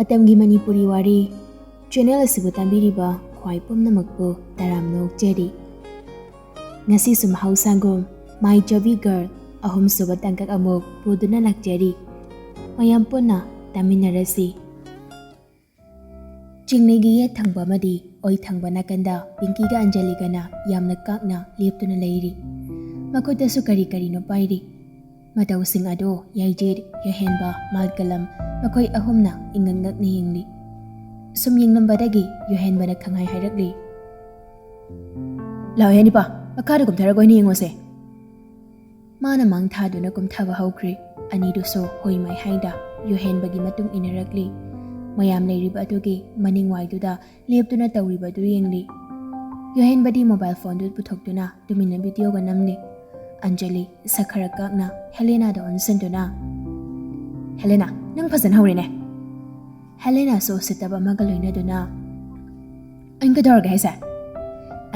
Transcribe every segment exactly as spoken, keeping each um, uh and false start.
ꯃꯇꯝꯒꯤ ꯃꯅꯤꯄꯨꯔꯤ ꯋꯥꯔꯤ ꯆꯦꯅꯦꯜ ꯑꯁꯤꯕꯨ ꯇꯥꯕꯤꯔꯤꯕ ꯈ꯭ꯋꯥꯏ ꯄꯨꯝꯅꯃꯛꯄꯨ ꯇꯔꯥꯝꯅ ꯑꯣꯛꯆꯔꯤ꯫ ꯉꯁꯤꯁꯨ ꯃꯍꯧꯁꯥꯒꯨꯝ ꯃꯥꯏ ꯆꯕꯤ ꯒꯔꯜ ꯑꯍꯨꯝꯁꯨꯕ ꯇꯥꯡꯀꯛ ꯑꯃꯨꯛ ꯄꯨꯗꯨꯅ ꯂꯥꯛꯆꯔꯤ꯫ ꯃꯌꯥꯝ ꯄꯨꯟꯅ ꯇꯥꯃꯤꯟꯅꯔꯁꯤ꯫ ꯆꯤꯡꯂꯩꯒꯤ ꯌꯦꯠ ꯊꯪꯕ ꯑꯃꯗꯤ ꯑꯣꯏ ꯊꯪꯕ ꯅꯥꯀꯟꯗ ꯄꯤꯡꯀꯤꯒ ꯑꯟꯖꯂꯤꯒꯅ ꯌꯥꯝꯅ ꯀꯥꯛꯅ ꯂꯦꯞꯇꯨꯅ ꯂꯩꯔꯤ꯫ ꯃꯈꯨꯠꯇꯁꯨ ꯀꯔꯤ ꯀꯔꯤꯅꯣ ꯄꯥꯏꯔꯤ꯫ ꯃꯇꯧꯁꯤꯡ ꯑꯗꯨ ꯌꯥꯏꯖꯤꯠ, ꯌꯣꯍꯦꯟꯕ, ꯃꯥꯜꯀꯂꯝ ꯃꯈꯣꯏ ꯑꯍꯨꯝꯅ ꯏꯉꯛ ꯉꯛꯅ ꯌꯦꯡꯂꯤ꯫ ꯁꯨꯝ ꯌꯦꯡꯂꯝꯕꯗꯒꯤ ꯌꯣꯍꯦꯟꯕꯅ ꯈꯪꯍꯥꯏ ꯍꯥꯏꯔꯛꯂꯤ꯫ "ꯂꯥꯛꯑꯣꯍꯦ ꯅꯤꯄꯥ, ꯃꯈꯥꯗ ꯀꯨꯝꯊꯔꯒ ꯑꯣꯏꯅ ꯌꯦꯡꯉꯨꯁꯦ꯫" ꯃꯥꯅ ꯃꯥꯡ ꯊꯥꯗꯨꯅ ꯀꯨꯝꯊꯕ ꯍꯧꯈ꯭ꯔꯦ꯫ ꯑꯅꯤꯗꯨꯁꯨ ꯍꯣꯏ ꯃꯥꯏ ꯍꯥꯏꯗ ꯌꯣꯍꯦꯟꯕꯒꯤ ꯃꯇꯨꯡ ꯏꯟꯅꯔꯛꯂꯤ꯫ ꯃꯌꯥꯝ ꯂꯩꯔꯤꯕ ꯑꯗꯨꯒꯤ ꯃꯅꯤꯡ ꯋꯥꯏꯗꯨꯗ ꯂꯦꯞꯇꯨꯅ ꯇꯧꯔꯤꯕ ꯑꯗꯨ ꯌꯦꯡꯂꯤ꯫ ꯌꯣꯍꯦꯟꯕꯗꯤ ꯃꯣꯕꯥꯏꯜ ꯐꯣꯟꯗꯨ ꯄꯨꯊꯣꯛꯇꯨꯅ ꯇꯨꯃꯤꯟꯅ ꯚꯤꯗꯤꯑꯣꯒ ꯅꯝꯂꯤ꯫ ꯑꯟꯖꯂꯤ ꯁꯛ ꯈꯔ ꯀꯥꯛꯅ ꯍꯦꯂꯦꯅꯥꯗ ꯑꯣꯟꯁꯤꯟꯗꯨꯅ, "ꯍꯦꯂꯦꯅꯥ, ꯅꯪ ꯐꯖꯅ ꯍꯧꯔꯦꯅꯦ꯫" ꯍꯦꯂꯦꯅꯥꯁꯨ ꯎꯁꯤꯠꯇꯕ ꯑꯃꯒ ꯂꯣꯏꯅꯗꯨꯅ, "ꯑꯩꯅ ꯀꯩꯗꯧꯔꯒꯦ ꯍꯥꯏꯁꯦ?"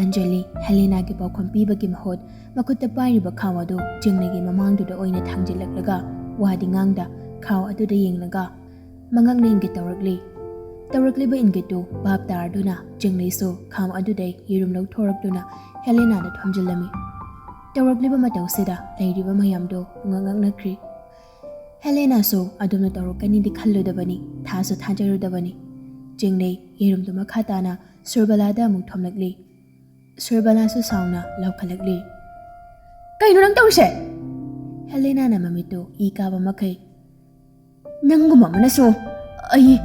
ꯑꯟꯖꯂꯤ ꯍꯦꯂꯦꯅꯥꯒꯤ ꯄꯥꯎꯈꯨꯝ ꯄꯤꯕꯒꯤ ꯃꯍꯨꯠ ꯃꯈꯨꯠꯇ ꯄꯥꯏꯔꯤꯕ ꯈꯥꯎ ꯑꯗꯨ ꯆꯤꯡꯂꯩꯒꯤ ꯃꯃꯥꯡꯗꯨꯗ ꯑꯣꯏꯅ ꯊꯥꯡꯖꯤꯜꯂꯛꯂꯒ ꯋꯥꯗꯤ ꯉꯥꯡꯗ ꯈꯥꯎ ꯑꯗꯨꯗ ꯌꯦꯡꯂꯒ ꯃꯉꯛꯅ ꯏꯪꯒꯤꯠ ꯇꯧꯔꯛꯂꯤ꯫ ꯇꯧꯔꯛꯂꯤꯕ ꯏꯪꯒꯤꯠꯇꯨ ꯚꯥꯞ ꯇꯥꯔꯗꯨꯅ ꯆꯤꯡꯂꯩꯁꯨ ꯈꯥꯎ ꯑꯗꯨꯗꯩ ꯌꯦꯔꯨꯝ ꯂꯧꯊꯣꯔꯛꯇꯨꯅ ꯍꯦꯂꯦꯅꯥꯗ ꯊꯣꯝꯖꯤꯜꯂꯝꯃꯤ꯫ ꯇꯧꯔꯛꯂꯤꯕ ꯃꯇꯧꯁꯤꯗ ꯂꯩꯔꯤꯕ ꯃꯌꯥꯝꯗꯣ ꯄꯨꯡꯉꯛ ꯉꯛꯅꯈ꯭ꯔꯤ꯫ ꯍꯦꯂꯦꯅꯥꯁꯨ ꯑꯗꯨꯝꯅ ꯇꯧꯔꯛꯀꯅꯤꯗꯤ ꯈꯜꯂꯨꯗꯕꯅꯤ, ꯊꯥꯁꯨ ꯊꯥꯖꯔꯨꯗꯕꯅꯤ꯫ ꯆꯤꯡꯂꯩ ꯌꯦꯔꯨꯝꯗꯨ ꯃꯈꯥ ꯇꯥꯅ ꯁꯨꯔꯕꯂꯥꯗ ꯑꯃꯨꯛ ꯊꯣꯝꯂꯛꯂꯤ꯫ ꯁꯨꯔꯕꯂꯥꯁꯨ ꯁꯥꯎꯅ ꯂꯥꯎꯈꯠꯂꯛꯂꯤ꯫ "ꯀꯩꯅꯣ ꯅꯪ ꯇꯧꯔꯤꯁꯦ?" ꯍꯦꯂꯦꯅꯥꯅ ꯃꯃꯤꯠꯇꯨ ꯏ ꯀꯥꯕ ꯃꯈꯩ, "ꯅꯪꯒꯨꯝꯕ ꯑꯃꯅꯁꯨ ꯑꯩ꯫"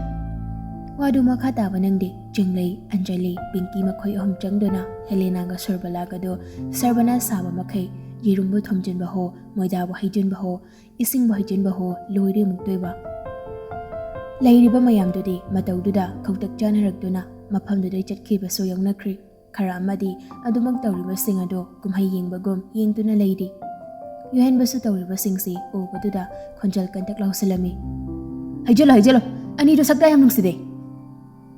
ꯋꯥꯗꯨ ꯃꯈꯥ ꯇꯥꯕ ꯅꯪꯗꯦ꯫ ꯆꯤꯡꯂꯩ, ꯑꯟꯖꯂꯤ, ꯄꯤꯡꯀꯤ ꯃꯈꯣꯏ ꯑꯍꯨꯝ ꯆꯪꯗꯨꯅ ꯍꯦꯂꯦꯅꯥꯒ ꯁꯨꯔꯕꯂꯥꯒꯗꯨ ꯁꯔꯕꯅꯥꯁ ꯁꯥꯕ ꯃꯈꯩ ꯌꯦꯔꯨꯝꯕꯨ ꯊꯣꯝꯖꯤꯟꯕ ꯍꯣ, ꯃꯣꯏꯗꯥꯕꯨ ꯍꯩꯖꯤꯟꯕ ꯍꯣ, ꯏꯁꯤꯡꯕꯨ ꯍꯩꯖꯤꯟꯕ ꯍꯣ, ꯂꯣꯏꯔꯦ ꯑꯃꯨꯛꯇꯣꯏꯕ꯫ ꯂꯩꯔꯤꯕ ꯃꯌꯥꯝꯗꯨꯗꯤ ꯃꯇꯧꯗꯨꯗ ꯈꯧꯇꯛ ꯆꯥꯅꯔꯛꯇꯨꯅ ꯃꯐꯝꯗꯨꯗꯩ ꯆꯠꯈꯤꯕꯁꯨ ꯌꯥꯎꯅꯈ꯭ꯔꯤ꯫ ꯈꯔ ꯑꯃꯗꯤ ꯑꯗꯨꯃꯛ ꯇꯧꯔꯤꯕꯁꯤꯡ ꯑꯗꯨ ꯀꯨꯝꯍꯩ ꯌꯦꯡꯕꯒꯨꯝ ꯌꯦꯡꯗꯨꯅ ꯂꯩꯔꯤ꯫ ꯌꯣꯍꯦꯟꯕꯁꯨ ꯇꯧꯔꯤꯕꯁꯤꯡꯁꯤ ꯎꯕꯗꯨꯗ ꯈꯣꯟꯖꯦꯜ ꯀꯟꯇꯛ ꯂꯥꯎꯁꯤꯜꯂꯝꯃꯤ꯫ "ꯍꯩꯖꯜꯂꯣ, ꯍꯩꯖꯜꯂꯣ, ꯑꯅꯤꯗꯨ ꯁꯛꯇ ꯌꯥꯝ ꯅꯨꯡꯁꯤꯗꯦ꯫"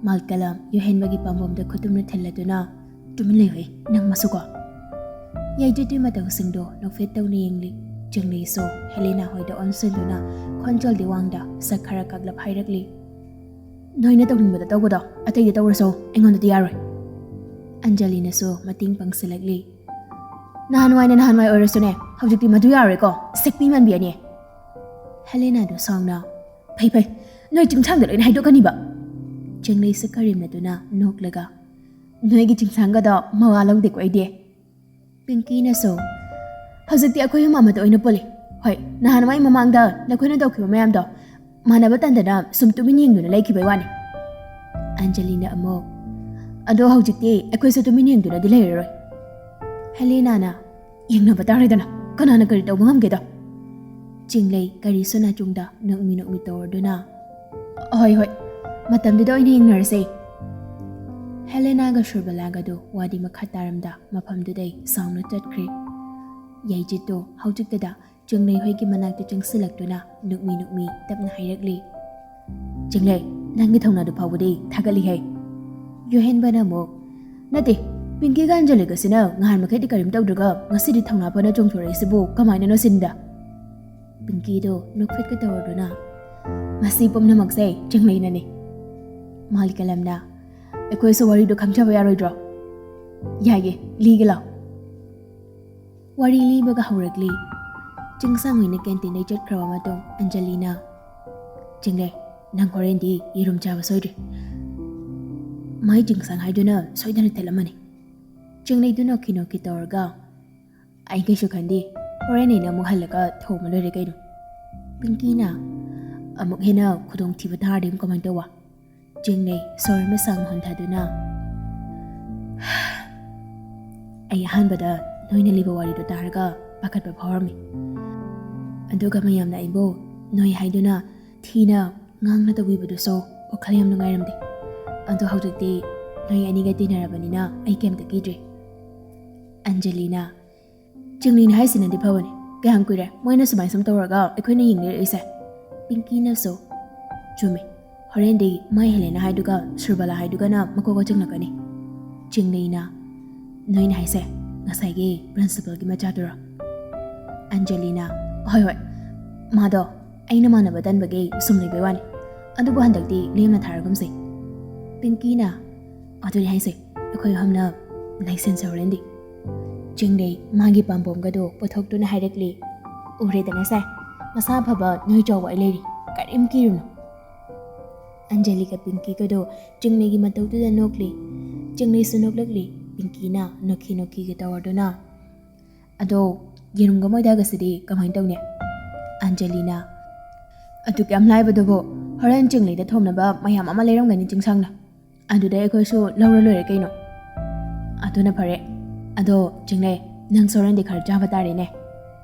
ꯃꯥꯜꯀꯂꯝ ꯌꯣꯍꯦꯟꯕꯒꯤ ꯄꯥꯝꯕꯣꯝꯗ ꯈꯨꯇꯨꯝꯅ ꯊꯤꯜꯂꯗꯨꯅ, "ꯇꯨꯃꯤꯟ ꯂꯩꯌꯨꯍꯦ, ꯅꯪ ꯃꯁꯨꯀꯣ꯫" ꯌꯥꯏꯗꯨꯗꯤ ꯃꯇꯧꯁꯤꯡꯗꯣ ꯅꯣꯛꯐꯦꯠ ꯇꯧꯅ ꯌꯦꯡꯂꯤ꯫ ꯆꯤꯡꯂꯩꯁꯨ ꯍꯦꯂꯦꯅꯥ ꯍꯣꯏꯗ ꯑꯣꯟꯁꯤꯟꯗꯨꯅ ꯈꯣꯟꯖꯦꯜꯗꯤ ꯋꯥꯡꯗ ꯁꯛ ꯈꯔ ꯀꯥꯛꯂꯞ ꯍꯥꯏꯔꯛꯂꯤ꯫ ꯅꯣꯏꯅ ꯇꯧꯅꯤꯡꯕꯗ ꯇꯧꯕꯗꯣ ꯑꯇꯩꯗ ꯇꯧꯔꯁꯨ ꯑꯩꯉꯣꯟꯗꯗꯤ ꯌꯥꯔꯣꯏ꯫ ꯑꯟꯖꯂꯤꯅꯁꯨ ꯃꯇꯦꯡ ꯄꯥꯡꯁꯤꯜꯂꯛꯂꯤ꯫ ꯅꯍꯥꯟꯋꯥꯏꯅ ꯅꯍꯥꯟꯋꯥꯏ ꯑꯣꯏꯔꯁꯨꯅꯦ, ꯍꯧꯖꯤꯛꯇꯤ ꯃꯗꯨ ꯌꯥꯔꯣꯏꯀꯣ, ꯁꯤꯛꯄꯤ ꯃꯥꯟꯕꯤ ꯑꯅꯤ꯫ ꯍꯦꯂꯦꯅꯥꯗꯨ ꯁꯥꯎꯅ, "ꯐꯩ ꯐꯩ, ꯅꯣꯏ ꯆꯤꯡꯁꯥꯡꯗ ꯂꯣꯏꯅ ꯍꯥꯏꯗꯣꯛꯀꯅꯤꯕ?" ꯆꯤꯡꯂꯩꯁꯨ ꯀꯔꯦꯝꯅꯗꯨꯅ ꯅꯣꯛꯂꯒ, "ꯅꯣꯏꯒꯤ ꯆꯤꯡꯁꯥꯡꯒꯗꯣ ꯃꯋꯥ ꯂꯧꯗꯦꯀꯣ ꯑꯩꯗꯤ꯫" ꯄꯤꯡꯀꯤꯅꯁꯨ, "ꯍꯧꯖꯤꯛꯇꯤ ꯑꯩꯈꯣꯏ ꯑꯍꯨꯝ ꯑꯃꯠꯇ ꯑꯣꯏꯅ ꯄꯨꯜꯂꯤ꯫ ꯍꯣꯏ, ꯅꯍꯥꯟꯋꯥꯏ ꯃꯃꯥꯡꯗ ꯅꯈꯣꯏꯅ ꯇꯧꯈꯤꯕ ꯃꯌꯥꯝꯗꯣ ꯃꯥꯟꯅꯕ ꯇꯟꯗꯅ ꯁꯨꯝ ꯇꯨꯃꯤꯟ ꯌꯦꯡꯗꯨꯅ ꯂꯩꯈꯤꯕꯩ ꯋꯥꯅꯤ꯫" ꯑꯟꯖꯂꯤꯅ ꯑꯃꯨꯛ, "ꯑꯗꯣ ꯍꯧꯖꯤꯛꯇꯤ ꯑꯩꯈꯣꯏꯁꯨ ꯇꯨꯃꯤꯟ ꯌꯦꯡꯗꯨꯅꯗꯤ ꯂꯩꯔꯔꯣꯏ꯫" ꯍꯦꯂꯦꯅꯥꯅ, "ꯌꯦꯡꯅꯕ ꯇꯥꯔꯦꯗꯅ, ꯀꯅꯥꯅ ꯀꯔꯤ ꯇꯧꯕ ꯉꯝꯒꯦꯗꯣ?" ꯆꯤꯡꯂꯩ ꯀꯔꯤꯁꯨ ꯅꯥꯆꯨꯡꯗ ꯅꯣꯛꯃꯤ ꯅꯣꯛꯃꯤ ꯇꯧꯔꯗꯨꯅ, "ꯍꯣꯏ ꯍꯣꯏ, ꯃꯇꯝꯗꯨꯗ ꯑꯣꯏꯅ ꯌꯦꯡꯅꯔꯁꯦ꯫" ꯍꯦꯂꯦꯅꯥꯒ ꯁꯨꯔꯕꯂꯥꯒꯗꯨ ꯋꯥꯗꯤ ꯃꯈꯥ ꯇꯥꯔꯝꯗ ꯃꯐꯝꯗꯨꯗꯩ ꯁꯥꯎꯅ ꯆꯠꯈ꯭ꯔꯦ꯫ ꯌꯥꯏꯖꯤꯠꯇꯣ ꯍꯧꯖꯤꯛꯇꯗ ꯆꯤꯡꯂꯩ ꯍꯣꯏꯒꯤ ꯃꯅꯥꯛꯇ ꯆꯪꯁꯤꯜꯂꯛꯇꯨꯅ ꯅꯣꯛꯃꯤ ꯅꯣꯛꯃꯤ ꯇꯞꯅ ꯍꯥꯏꯔꯛꯂꯤ, "ꯆꯤꯡꯂꯩ, ꯅꯪꯒꯤ ꯊꯧꯅꯥꯗꯨ ꯐꯥꯎꯕꯗꯤ ꯊꯥꯒꯠꯂꯤꯍꯦ꯫" ꯌꯨꯍꯦꯟꯕꯅ ꯑꯃꯨꯛ, "ꯅꯠꯇꯦ, ꯄꯤꯡꯀꯤꯒ ꯑꯟꯖꯂꯤꯒꯁꯤꯅ ꯉꯍꯥꯟ ꯃꯈꯩꯗꯤ ꯀꯔꯤꯝ ꯇꯧꯗ꯭ꯔꯒ ꯉꯁꯤꯗꯤ ꯊꯧꯅꯥ ꯐꯅ ꯆꯣꯡꯊꯣꯔꯛꯏꯁꯤꯕꯨ ꯀꯃꯥꯏꯅꯅꯣ?" ꯁꯤꯟꯗ꯫ ꯄꯤꯡꯀꯤꯗꯣ ꯅꯣꯛꯐꯦꯠꯀ ꯇꯧꯔꯗꯨꯅ, "ꯃꯁꯤ ꯄꯨꯝꯅꯃꯛꯁꯦ ꯆꯤꯡꯂꯩꯅꯅꯤ꯫" ꯃꯥꯂꯤꯀꯂꯝꯅ, "ꯑꯩꯈꯣꯏꯁꯨ ꯋꯥꯔꯤꯗꯣ ꯈꯪꯖꯕ ꯌꯥꯔꯣꯏꯗ꯭ꯔꯣ?" "ꯌꯥꯏꯌꯦ, ꯂꯤꯒꯦ ꯂꯥꯎ꯫" ꯋꯥꯔꯤ ꯂꯤꯕꯒ ꯍꯧꯔꯛꯂꯤ꯫ ꯆꯤꯡꯁꯥꯡ ꯍꯣꯏꯅ ꯀꯦꯟꯇꯤꯟꯗꯩ ꯆꯠꯈ꯭ꯔꯕ ꯃꯇꯨꯡ ꯑꯟꯖꯂꯤꯅ, "ꯆꯤꯡꯂꯩ, ꯅꯪ ꯍꯣꯔꯦꯟꯗꯤ ꯌꯦꯔꯨꯝ ꯆꯥꯕ ꯁꯣꯏꯗ꯭ꯔꯦ꯫ ꯃꯥꯏ ꯆꯤꯡꯁꯥꯡ ꯍꯥꯏꯗꯨꯅ ꯁꯣꯏꯗꯅ ꯊꯤꯜꯂꯝꯃꯅꯤ꯫" ꯆꯤꯡꯂꯩꯗꯨ ꯅꯣꯛꯈꯤ ꯅꯣꯛꯈꯤ ꯇꯧꯔꯒ, "ꯑꯩ ꯀꯩꯁꯨ ꯈꯟꯗꯦ, ꯍꯣꯔꯦꯟ ꯑꯩꯅ ꯑꯃꯨꯛ ꯍꯜꯂꯒ ꯊꯣꯡꯕ ꯂꯣꯏꯔꯦ ꯀꯩꯅꯣ꯫" ꯄꯤꯡꯀꯤꯅ, "ꯑꯃꯨꯛ ꯍꯦꯟꯅ ꯈꯨꯗꯣꯡꯊꯤꯕ ꯇꯥꯔꯗꯤ ꯑꯃꯨꯛ ꯀꯃꯥꯏꯅ ꯇꯧꯕ?" ꯆꯤꯡꯂꯩ ꯁꯣꯔ ꯃꯁꯥꯡ ꯍꯣꯟꯊꯗꯨꯅ, "ꯑꯩ ꯑꯍꯥꯟꯕꯗ ꯅꯣꯏꯅ ꯂꯤꯕ ꯋꯥꯔꯤꯗꯣ ꯇꯥꯔꯒ ꯄꯥꯈꯠꯄ ꯐꯥꯎꯔꯝꯃꯤ꯫ ꯑꯗꯨꯒ ꯃꯌꯥꯝꯅ ꯑꯩꯕꯨ ꯅꯣꯏ ꯍꯥꯏꯗꯨꯅ ꯊꯤꯅ ꯉꯥꯡꯅ ꯇꯧꯕꯤꯕꯗꯨꯁꯨ ꯋꯥꯈꯜ ꯌꯥꯝ ꯅꯨꯡꯉꯥꯏꯔꯝꯗꯦ꯫ ꯑꯗꯣ ꯍꯧꯖꯤꯛꯇꯤ ꯅꯣꯏ ꯑꯅꯤꯒ ꯇꯤꯟꯅꯔꯕꯅꯤꯅ ꯑꯩ ꯀꯩꯝꯇ ꯀꯤꯗ꯭ꯔꯦ꯫" ꯑꯟꯖꯂꯤꯅ, "ꯆꯤꯡꯂꯩꯅ ꯍꯥꯏꯁꯤꯅꯗꯤ ꯐꯕꯅꯤ꯫ ꯀꯌꯥꯝ ꯀꯨꯏꯔꯦ ꯃꯣꯏꯅ ꯁꯨꯃꯥꯏ ꯁꯨꯝ ꯇꯧꯔꯒ ꯑꯩꯈꯣꯏꯅ ꯌꯦꯡꯅꯔꯛꯏꯁꯦ?" ꯄꯤꯡꯀꯤꯅꯁꯨ, "ꯆꯨꯝꯃꯤ꯫ ꯍꯣꯔꯦꯟꯗꯤ ꯃꯥꯏ ꯍꯦꯂꯦꯅꯥ ꯍꯥꯏꯗꯨꯒ ꯁꯨꯔꯕꯂꯥ ꯍꯥꯏꯗꯨꯒꯅ ꯃꯀꯣꯛꯀ ꯆꯤꯡꯂꯛꯀꯅꯤ꯫" ꯆꯤꯡꯂꯩꯅ, "ꯅꯣꯏꯅ ꯍꯥꯏꯁꯦ ꯉꯁꯥꯏꯒꯤ ꯄ꯭ꯔꯤꯟꯁꯤꯄꯜꯒꯤ ꯃꯆꯥꯗꯨꯔꯣ?" ꯑꯟꯖꯂꯤꯅ, "ꯍꯣꯏ ꯍꯣꯏ, ꯃꯥꯗꯣ ꯑꯩꯅ ꯃꯥꯟꯅꯕ ꯇꯟꯕꯒꯤ ꯁꯨꯝ ꯂꯩꯕꯩ ꯋꯥꯅꯤ꯫ ꯑꯗꯨꯕꯨ ꯍꯟꯗꯛꯇꯤ ꯂꯦꯝꯅ ꯊꯥꯔꯒꯨꯝꯁꯦ꯫ ꯄꯤꯡꯀꯤꯅ, "ꯑꯗꯨꯅꯤ ꯍꯥꯏꯁꯦ, ꯑꯩꯈꯣꯏ ꯑꯍꯨꯝꯅ ꯂꯩꯁꯤꯟꯁꯦ ꯍꯣꯔꯦꯟꯗꯤ꯫" ꯆꯤꯡꯂꯩ ꯃꯥꯒꯤ ꯄꯥꯝꯕꯣꯝꯒꯗꯣ ꯄꯨꯊꯣꯛꯇꯨꯅ ꯍꯥꯏꯔꯛꯂꯤ, "ꯎꯔꯦꯗꯅ ꯁꯦ, ꯃꯁꯥ ꯐꯕ ꯅꯣꯏ ꯆꯥꯎꯕ ꯑꯩ ꯂꯩꯔꯤ, ꯀꯔꯤꯝ ꯀꯤꯔꯨꯅꯨ꯫" ꯑꯟꯖꯂꯤꯒ ꯄꯤꯡꯀꯤꯒꯗꯣ ꯆꯤꯡꯂꯩꯒꯤ ꯃꯇꯧꯗꯨꯗ ꯅꯣꯛꯂꯤ꯫ ꯆꯤꯡꯂꯩꯁꯨ ꯅꯣꯛꯂꯛꯂꯤ꯫ ꯄꯤꯡꯀꯤꯅ ꯅꯣꯛꯈꯤ ꯅꯣꯛꯈꯤꯒ ꯇꯧꯔꯗꯨꯅ, "ꯑꯗꯣ ꯌꯦꯔꯨꯝꯒ ꯃꯣꯏꯗꯥꯒꯁꯤꯗꯤ ꯀꯃꯥꯏꯅ ꯇꯧꯅꯤ?" ꯑꯟꯖꯂꯤꯅ, "ꯑꯗꯨ ꯀꯌꯥꯝ ꯂꯥꯏꯕꯗꯨꯕꯨ, ꯍꯣꯔꯦꯟ ꯆꯤꯡꯂꯩꯗ ꯊꯣꯡꯅꯕ ꯃꯌꯥꯝ ꯑꯃ ꯂꯩꯔꯝꯒꯅꯤ ꯆꯤꯡꯁꯥꯡꯅ, ꯑꯗꯨꯗ ꯑꯩꯈꯣꯏꯁꯨ ꯂꯧꯔ ꯂꯣꯏꯔꯦ ꯀꯩꯅꯣ꯫" "ꯑꯗꯨꯅ ꯐꯔꯦ꯫ ꯑꯗꯣ ꯆꯤꯡꯂꯩ, ꯅꯪꯁꯨ ꯍꯣꯔꯦꯟꯗꯤ ꯈꯔ ꯆꯥꯕ ꯇꯥꯔꯦꯅꯦ꯫"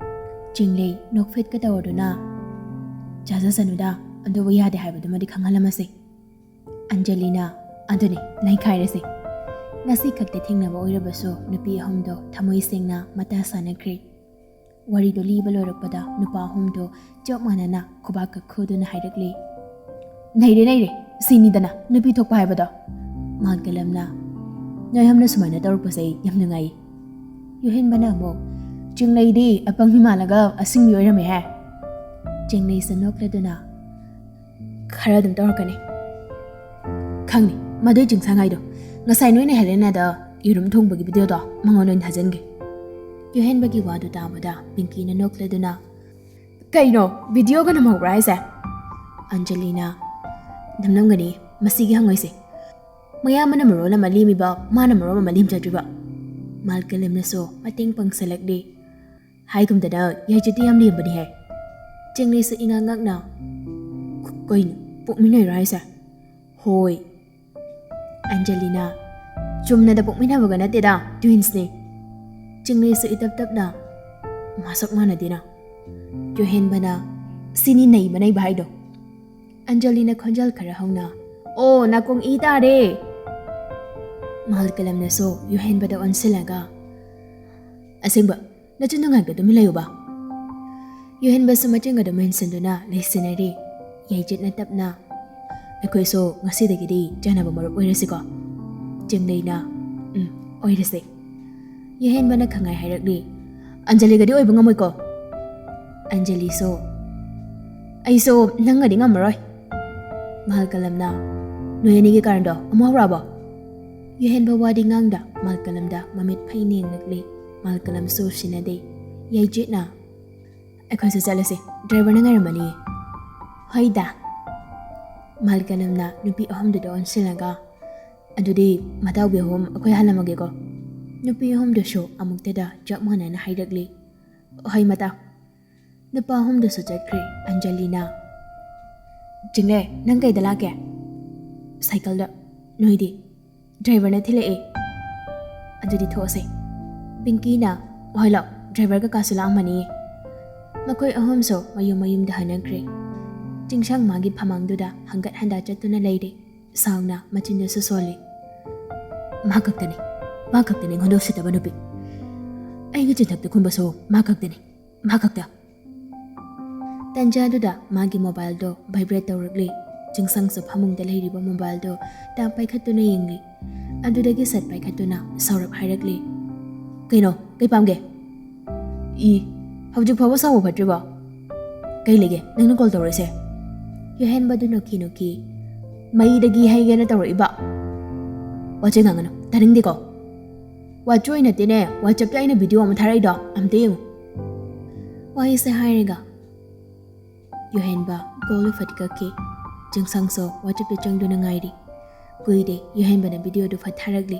ꯆꯤꯡꯂꯩ ꯅꯣꯛꯐꯦꯠꯀ ꯇꯧꯔꯗꯨꯅ, "ꯆꯥꯖꯁꯅꯨꯗ, ꯑꯗꯨꯕꯨ ꯌꯥꯗꯦ ꯍꯥꯏꯕꯗꯨꯃꯗꯤ ꯈꯪꯍꯜꯂꯝꯃꯁꯤ꯫" ꯑꯟꯖꯂꯤꯅ, "ꯑꯗꯨꯅꯤ, ꯅꯩꯈꯥꯏꯔꯁꯤ꯫ ꯉꯁꯤ ꯈꯛꯇ ꯊꯦꯡꯅꯕ ꯑꯣꯏꯔꯕꯁꯨ ꯅꯨꯄꯤ ꯑꯍꯨꯝꯗꯣ ꯊꯃꯣꯏ ꯁꯦꯡꯅ ꯃꯇꯥ ꯁꯥꯟꯅꯈ꯭ꯔꯦ꯫" ꯋꯥꯔꯤꯗꯣ ꯂꯤꯕ ꯂꯣꯏꯔꯛꯄꯗ ꯅꯨꯄꯥ ꯑꯍꯨꯝꯗꯣ ꯆꯞ ꯃꯥꯟꯅꯅ ꯈꯨꯕꯥꯛꯀ ꯈꯨꯗꯨꯅ ꯍꯥꯏꯔꯛꯂꯤ, "ꯅꯩꯔꯦ, ꯅꯩꯔꯦ, ꯁꯤꯅꯤꯗꯅ ꯅꯨꯄꯤ ꯊꯣꯛꯄ ꯍꯥꯏꯕꯗꯣ꯫" ꯃꯥꯜꯀꯂꯝꯅ, "ꯅꯣꯏ ꯑꯍꯨꯝꯅ ꯁꯨꯃꯥꯏꯅ ꯇꯧꯔꯛꯄꯁꯦ ꯑꯩ ꯌꯥꯝ ꯅꯨꯡꯉꯥꯏꯌꯦ꯫" ꯌꯨꯍꯦꯟꯕꯅ ꯑꯃꯨꯛ, "ꯆꯤꯡꯂꯩꯗꯤ ꯑꯄꯪꯕꯤ ꯃꯥꯜꯂꯒ ꯑꯁꯤꯡꯕꯤ ꯑꯣꯏꯔꯝꯃꯦꯍꯦ꯫" ꯆꯤꯡꯂꯩꯁꯨ ꯅꯣꯛꯂꯗꯨꯅ, "ꯈꯔ ꯑꯗꯨꯝ ꯇꯧꯔꯛꯀꯅꯤ꯫ ꯈꯪꯅꯤ, ꯃꯗꯨꯏ ꯆꯤꯡꯁꯥꯡ ꯍꯥꯏꯗꯣ ꯉꯁꯥꯏ ꯅꯣꯏꯅ ꯍꯦꯂꯦꯅꯥꯗ ꯌꯦꯔꯨꯝ ꯊꯣꯡꯕꯒꯤ ꯚꯤꯗꯤꯑꯣꯗꯣ ꯃꯉꯣꯟꯗ ꯑꯣꯏꯅ ꯊꯥꯖꯤꯟꯒꯦ꯫" ꯌꯨꯍꯦꯟꯕꯒꯤ ꯋꯥꯗꯨ ꯇꯥꯕꯗ ꯄꯤꯡꯀꯤꯅ ꯅꯣꯛꯂꯗꯨꯅ, "ꯀꯩꯅꯣ, ꯚꯤꯗꯤꯑꯣꯒ ꯅꯝꯍꯧꯕ꯭ꯔꯥ ꯍꯥꯏꯁꯦ?" ꯑꯟꯖꯂꯤꯅ, "ꯅꯝꯂꯝꯒꯅꯤ, ꯃꯁꯤꯒꯤ ꯍꯪꯉꯣꯏꯁꯦ꯫ ꯃꯌꯥꯝꯕꯅ ꯃꯔꯣꯜ ꯑꯃ ꯂꯦꯝꯃꯤꯕ, ꯃꯥꯅ ꯃꯔꯣꯜ ꯑꯃ ꯂꯦꯝꯖꯗ꯭ꯔꯤꯕ꯫" ꯃꯥꯜꯀꯂꯝꯅꯁꯨ ꯃꯇꯦꯡ ꯄꯥꯡꯁꯜꯂꯛꯂꯤ꯫ "ꯍꯥꯏꯒꯨꯝꯗꯅ ꯌꯥꯏꯆꯠꯇꯤ ꯌꯥꯝ ꯂꯦꯝꯕꯅꯤꯍꯦ꯫" ꯆꯤꯡꯂꯩꯁꯨ ꯏꯉꯥꯡ ꯉꯛꯅ, "ꯀ-, ꯀꯩꯅꯣ, ꯄꯣꯛꯃꯤꯟꯅꯩꯔꯣ ꯍꯥꯏꯁꯦ?" "ꯍꯣꯏ꯫" ꯑꯟꯖꯂꯤꯅ, "ꯆꯨꯝꯅꯗ ꯄꯣꯛꯃꯤꯟꯅꯕꯒ ꯅꯠꯇꯦꯗ, ꯇ꯭ꯋꯤꯟꯁꯅꯤ꯫" ꯆꯤꯡꯂꯩꯁꯨ ꯏꯇꯞ ꯇꯞꯅ, "ꯃꯁꯛ ꯃꯥꯟꯅꯗꯦꯅ꯫" ꯌꯨꯍꯦꯟꯕꯅ, "ꯁꯤꯅꯤ ꯅꯩꯕ ꯅꯩꯕ ꯍꯥꯏꯗꯣ꯫" ꯑꯟꯖꯂꯤꯅ ꯈꯣꯟꯖꯦꯜ ꯈꯔ ꯍꯧꯅ, "ꯑꯣ, ꯅꯥꯀꯣꯡ ꯏ ꯇꯥꯔꯦ!" ꯃꯥꯜꯀꯂꯝꯅꯁꯨ ꯌꯨꯍꯦꯟꯕꯗ ꯑꯣꯟꯁꯤꯜꯂꯒ, "ꯑꯁꯦꯡꯕ, ꯅꯆꯤꯟ ꯅꯨꯡꯉꯥꯏꯒ ꯑꯗꯨꯝ ꯂꯩꯌꯨꯕ꯫" ꯌꯨꯍꯦꯟꯕꯁꯨ ꯃꯆꯤꯟ ꯑꯗꯨꯝ ꯃꯦꯟꯁꯤꯟꯗꯨꯅ ꯂꯩꯁꯤꯟꯅꯔꯤ꯫ ꯌꯥꯏꯆꯠꯅ ꯇꯞꯅ, "ꯑꯩꯈꯣꯏꯁꯨ ꯉꯁꯤꯗꯒꯤꯗꯤ ꯆꯥꯟꯅꯕ ꯃꯔꯨꯞ ꯑꯣꯏꯔꯁꯤꯀꯣ?" ꯆꯤꯡꯂꯩꯅ, "ꯎꯝ, ꯑꯣꯏꯔꯁꯦ꯫" ꯌꯨꯍꯦꯟꯕꯅ ꯈꯪꯉꯥꯏ ꯍꯥꯏꯔꯛꯂꯤ, "ꯑꯟꯖꯂꯤꯒꯗꯤ ꯑꯣꯏꯕ ꯉꯝꯃꯣꯏꯀꯣ?" ꯑꯟꯖꯂꯤꯁꯨ, "ꯑꯩꯁꯨ ꯅꯪꯒꯗꯤ ꯉꯝꯃꯔꯣꯏ꯫" ꯃꯍꯜꯀꯂꯝꯅ, "ꯅꯣꯏ ꯑꯅꯤꯒꯤ ꯀꯥꯔꯟꯗꯣ ꯑꯃꯨꯛ ꯍꯧꯔꯛꯑꯕꯣ?" ꯌꯨꯍꯦꯟꯕ ꯋꯥꯗꯤ ꯉꯥꯡꯗ ꯃꯍꯜꯀꯂꯝꯗ ꯃꯃꯤꯠ ꯐꯩꯅ ꯌꯦꯡꯂꯛꯂꯤ꯫ ꯃꯍꯜꯀꯂꯝꯁꯨ ꯁꯤꯟꯅꯗꯦ꯫ ꯌꯥꯏꯖꯤꯠꯅ, "ꯑꯩꯈꯣꯏꯁꯨ ꯆꯠꯂꯁꯤ, ꯗ꯭ꯔꯥꯏꯚꯔꯅ ꯉꯥꯏꯔꯝꯃꯅꯤ꯫" "ꯍꯣꯏꯗ꯫" ꯃꯍꯜꯀꯂꯝꯅ ꯅꯨꯄꯤ ꯑꯍꯨꯝꯗꯨꯗ ꯑꯣꯟꯁꯤꯜꯂꯒ, "ꯑꯗꯨꯗꯤ ꯃꯇꯥꯎꯕꯤ ꯑꯍꯨꯝ ꯑꯩꯈꯣꯏ ꯍꯜꯂꯝꯃꯒꯦꯀꯣ꯫" ꯅꯨꯄꯤ ꯑꯍꯨꯝꯗꯨꯁꯨ ꯑꯃꯨꯛꯇꯗ ꯆꯞ ꯃꯥꯟꯅꯅ ꯍꯥꯏꯔꯛꯂꯤ, "ꯍꯣꯏ ꯃꯇꯥꯎ꯫" ꯅꯨꯄꯥ ꯑꯍꯨꯝꯗꯨꯁꯨ ꯆꯠꯈ꯭ꯔꯦ꯫ ꯑꯟꯖꯂꯤꯅ, "ꯆꯤꯡꯂꯦ, ꯅꯪ ꯀꯩꯗ ꯂꯥꯛꯀꯦ?" "ꯁꯥꯏꯀꯜꯗ꯫" "ꯅꯣꯏꯗꯤ?" "ꯗ꯭ꯔꯥꯏꯚꯔꯅ ꯊꯤꯜꯂꯛꯑꯦ꯫" "ꯑꯗꯨꯗꯤ ꯊꯣꯛꯑꯁꯦ꯫" ꯄꯤꯡꯀꯤꯅ, "ꯍꯣꯏ ꯂꯥꯛ, ꯗ꯭ꯔꯥꯏꯚꯔ ꯀꯀꯥꯁꯨ ꯂꯥꯛꯑꯝꯃꯅꯤ꯫" ꯃꯈꯣꯏ ꯑꯍꯨꯝꯁꯨ ꯃꯌꯨꯝ ꯃꯌꯨꯝꯗ ꯍꯟꯅꯈ꯭ꯔꯦ꯫ ꯆꯤꯡꯁꯥꯡ ꯃꯥꯒꯤ ꯐꯃꯥꯡꯗꯨꯗ ꯍꯪꯒꯠ ꯍꯟꯗ ꯆꯠꯇꯨꯅ ꯂꯩꯔꯦ꯫ ꯁꯥꯎꯅ ꯃꯆꯤꯟꯗꯨꯁꯨ ꯁꯣꯜꯂꯤ꯫ "ꯃꯥ ꯈꯛꯇꯅꯤ, ꯃꯥ ꯈꯛꯇꯅꯤ ꯑꯩꯉꯣꯟꯗ ꯎꯁꯤꯠꯇꯕ ꯅꯨꯄꯤ꯫ ꯑꯩꯒꯤ ꯆꯤꯟꯊꯛꯇ ꯈꯨꯝꯕꯁꯨ ꯃꯥ ꯈꯛꯇꯅꯤ, ꯃꯥ ꯈꯛꯇ꯫" ꯇꯟꯖꯥꯗꯨꯗ ꯃꯥꯒꯤ ꯃꯣꯕꯥꯏꯜꯗꯣ ꯚꯥꯏꯕ꯭ꯔꯦꯠ ꯇꯧꯔꯛꯂꯤ꯫ ꯆꯤꯡꯁꯥꯡꯁꯨ ꯐꯃꯨꯡꯗ ꯂꯩꯔꯤꯕ ꯃꯣꯕꯥꯏꯜꯗꯣ ꯇꯥꯞ ꯄꯥꯏꯈꯠꯇꯨꯅ ꯌꯦꯡꯂꯤ꯫ ꯑꯗꯨꯗꯒꯤ ꯁꯠ ꯄꯥꯏꯈꯠꯇꯨꯅ ꯁꯥꯎꯔꯞ ꯍꯥꯏꯔꯛꯂꯤ, "ꯀꯩꯅꯣ? ꯀꯩ ꯄꯥꯝꯒꯦ?" "ꯏ, ꯍꯧꯖꯤꯛ ꯐꯥꯎꯕ ꯁꯥꯎꯕ ꯐꯠꯇ꯭ꯔꯤꯕꯣ? ꯀꯩ ꯂꯩꯒꯦ ꯅꯪꯅ ꯀꯣꯜ ꯇꯧꯔꯛꯏꯁꯦ?" ꯌꯨꯍꯦꯟꯕꯗꯨ ꯅꯣꯛꯈꯤ ꯅꯣꯛꯈꯤ, "ꯃꯩꯗꯒꯤ ꯍꯩꯒꯦꯅ ꯇꯧꯔꯛꯏꯕ꯫ ꯋꯥꯆꯦ ꯉꯥꯡꯒꯅꯨ, ꯇꯥꯅꯤꯡꯗꯦꯀꯣ꯫ ꯋꯥꯆꯣꯏ ꯅꯠꯇꯦꯅꯦ, ꯋꯥꯆꯞꯇ ꯑꯩꯅ ꯚꯤꯗꯤꯑꯣ ꯑꯃ ꯊꯥꯔꯛꯏꯗꯣ, ꯑꯝꯇ ꯌꯦꯡꯉꯨ꯫" ꯋꯥꯍꯩꯁꯦ ꯍꯥꯏꯔꯒ ꯌꯨꯍꯦꯟꯕ ꯀꯣꯜꯗꯨ ꯐꯠ ꯀꯛꯈꯤ꯫ ꯆꯤꯡꯁꯥꯡꯁꯨ ꯋꯥꯆꯞꯇ ꯆꯪꯗꯨꯅ ꯉꯥꯏꯔꯤ꯫ ꯀꯨꯏꯗꯦ, ꯌꯨꯍꯦꯟꯕꯅ ꯚꯤꯗꯤꯑꯣꯗꯨ ꯐꯠ ꯊꯥꯔꯛꯂꯤ꯫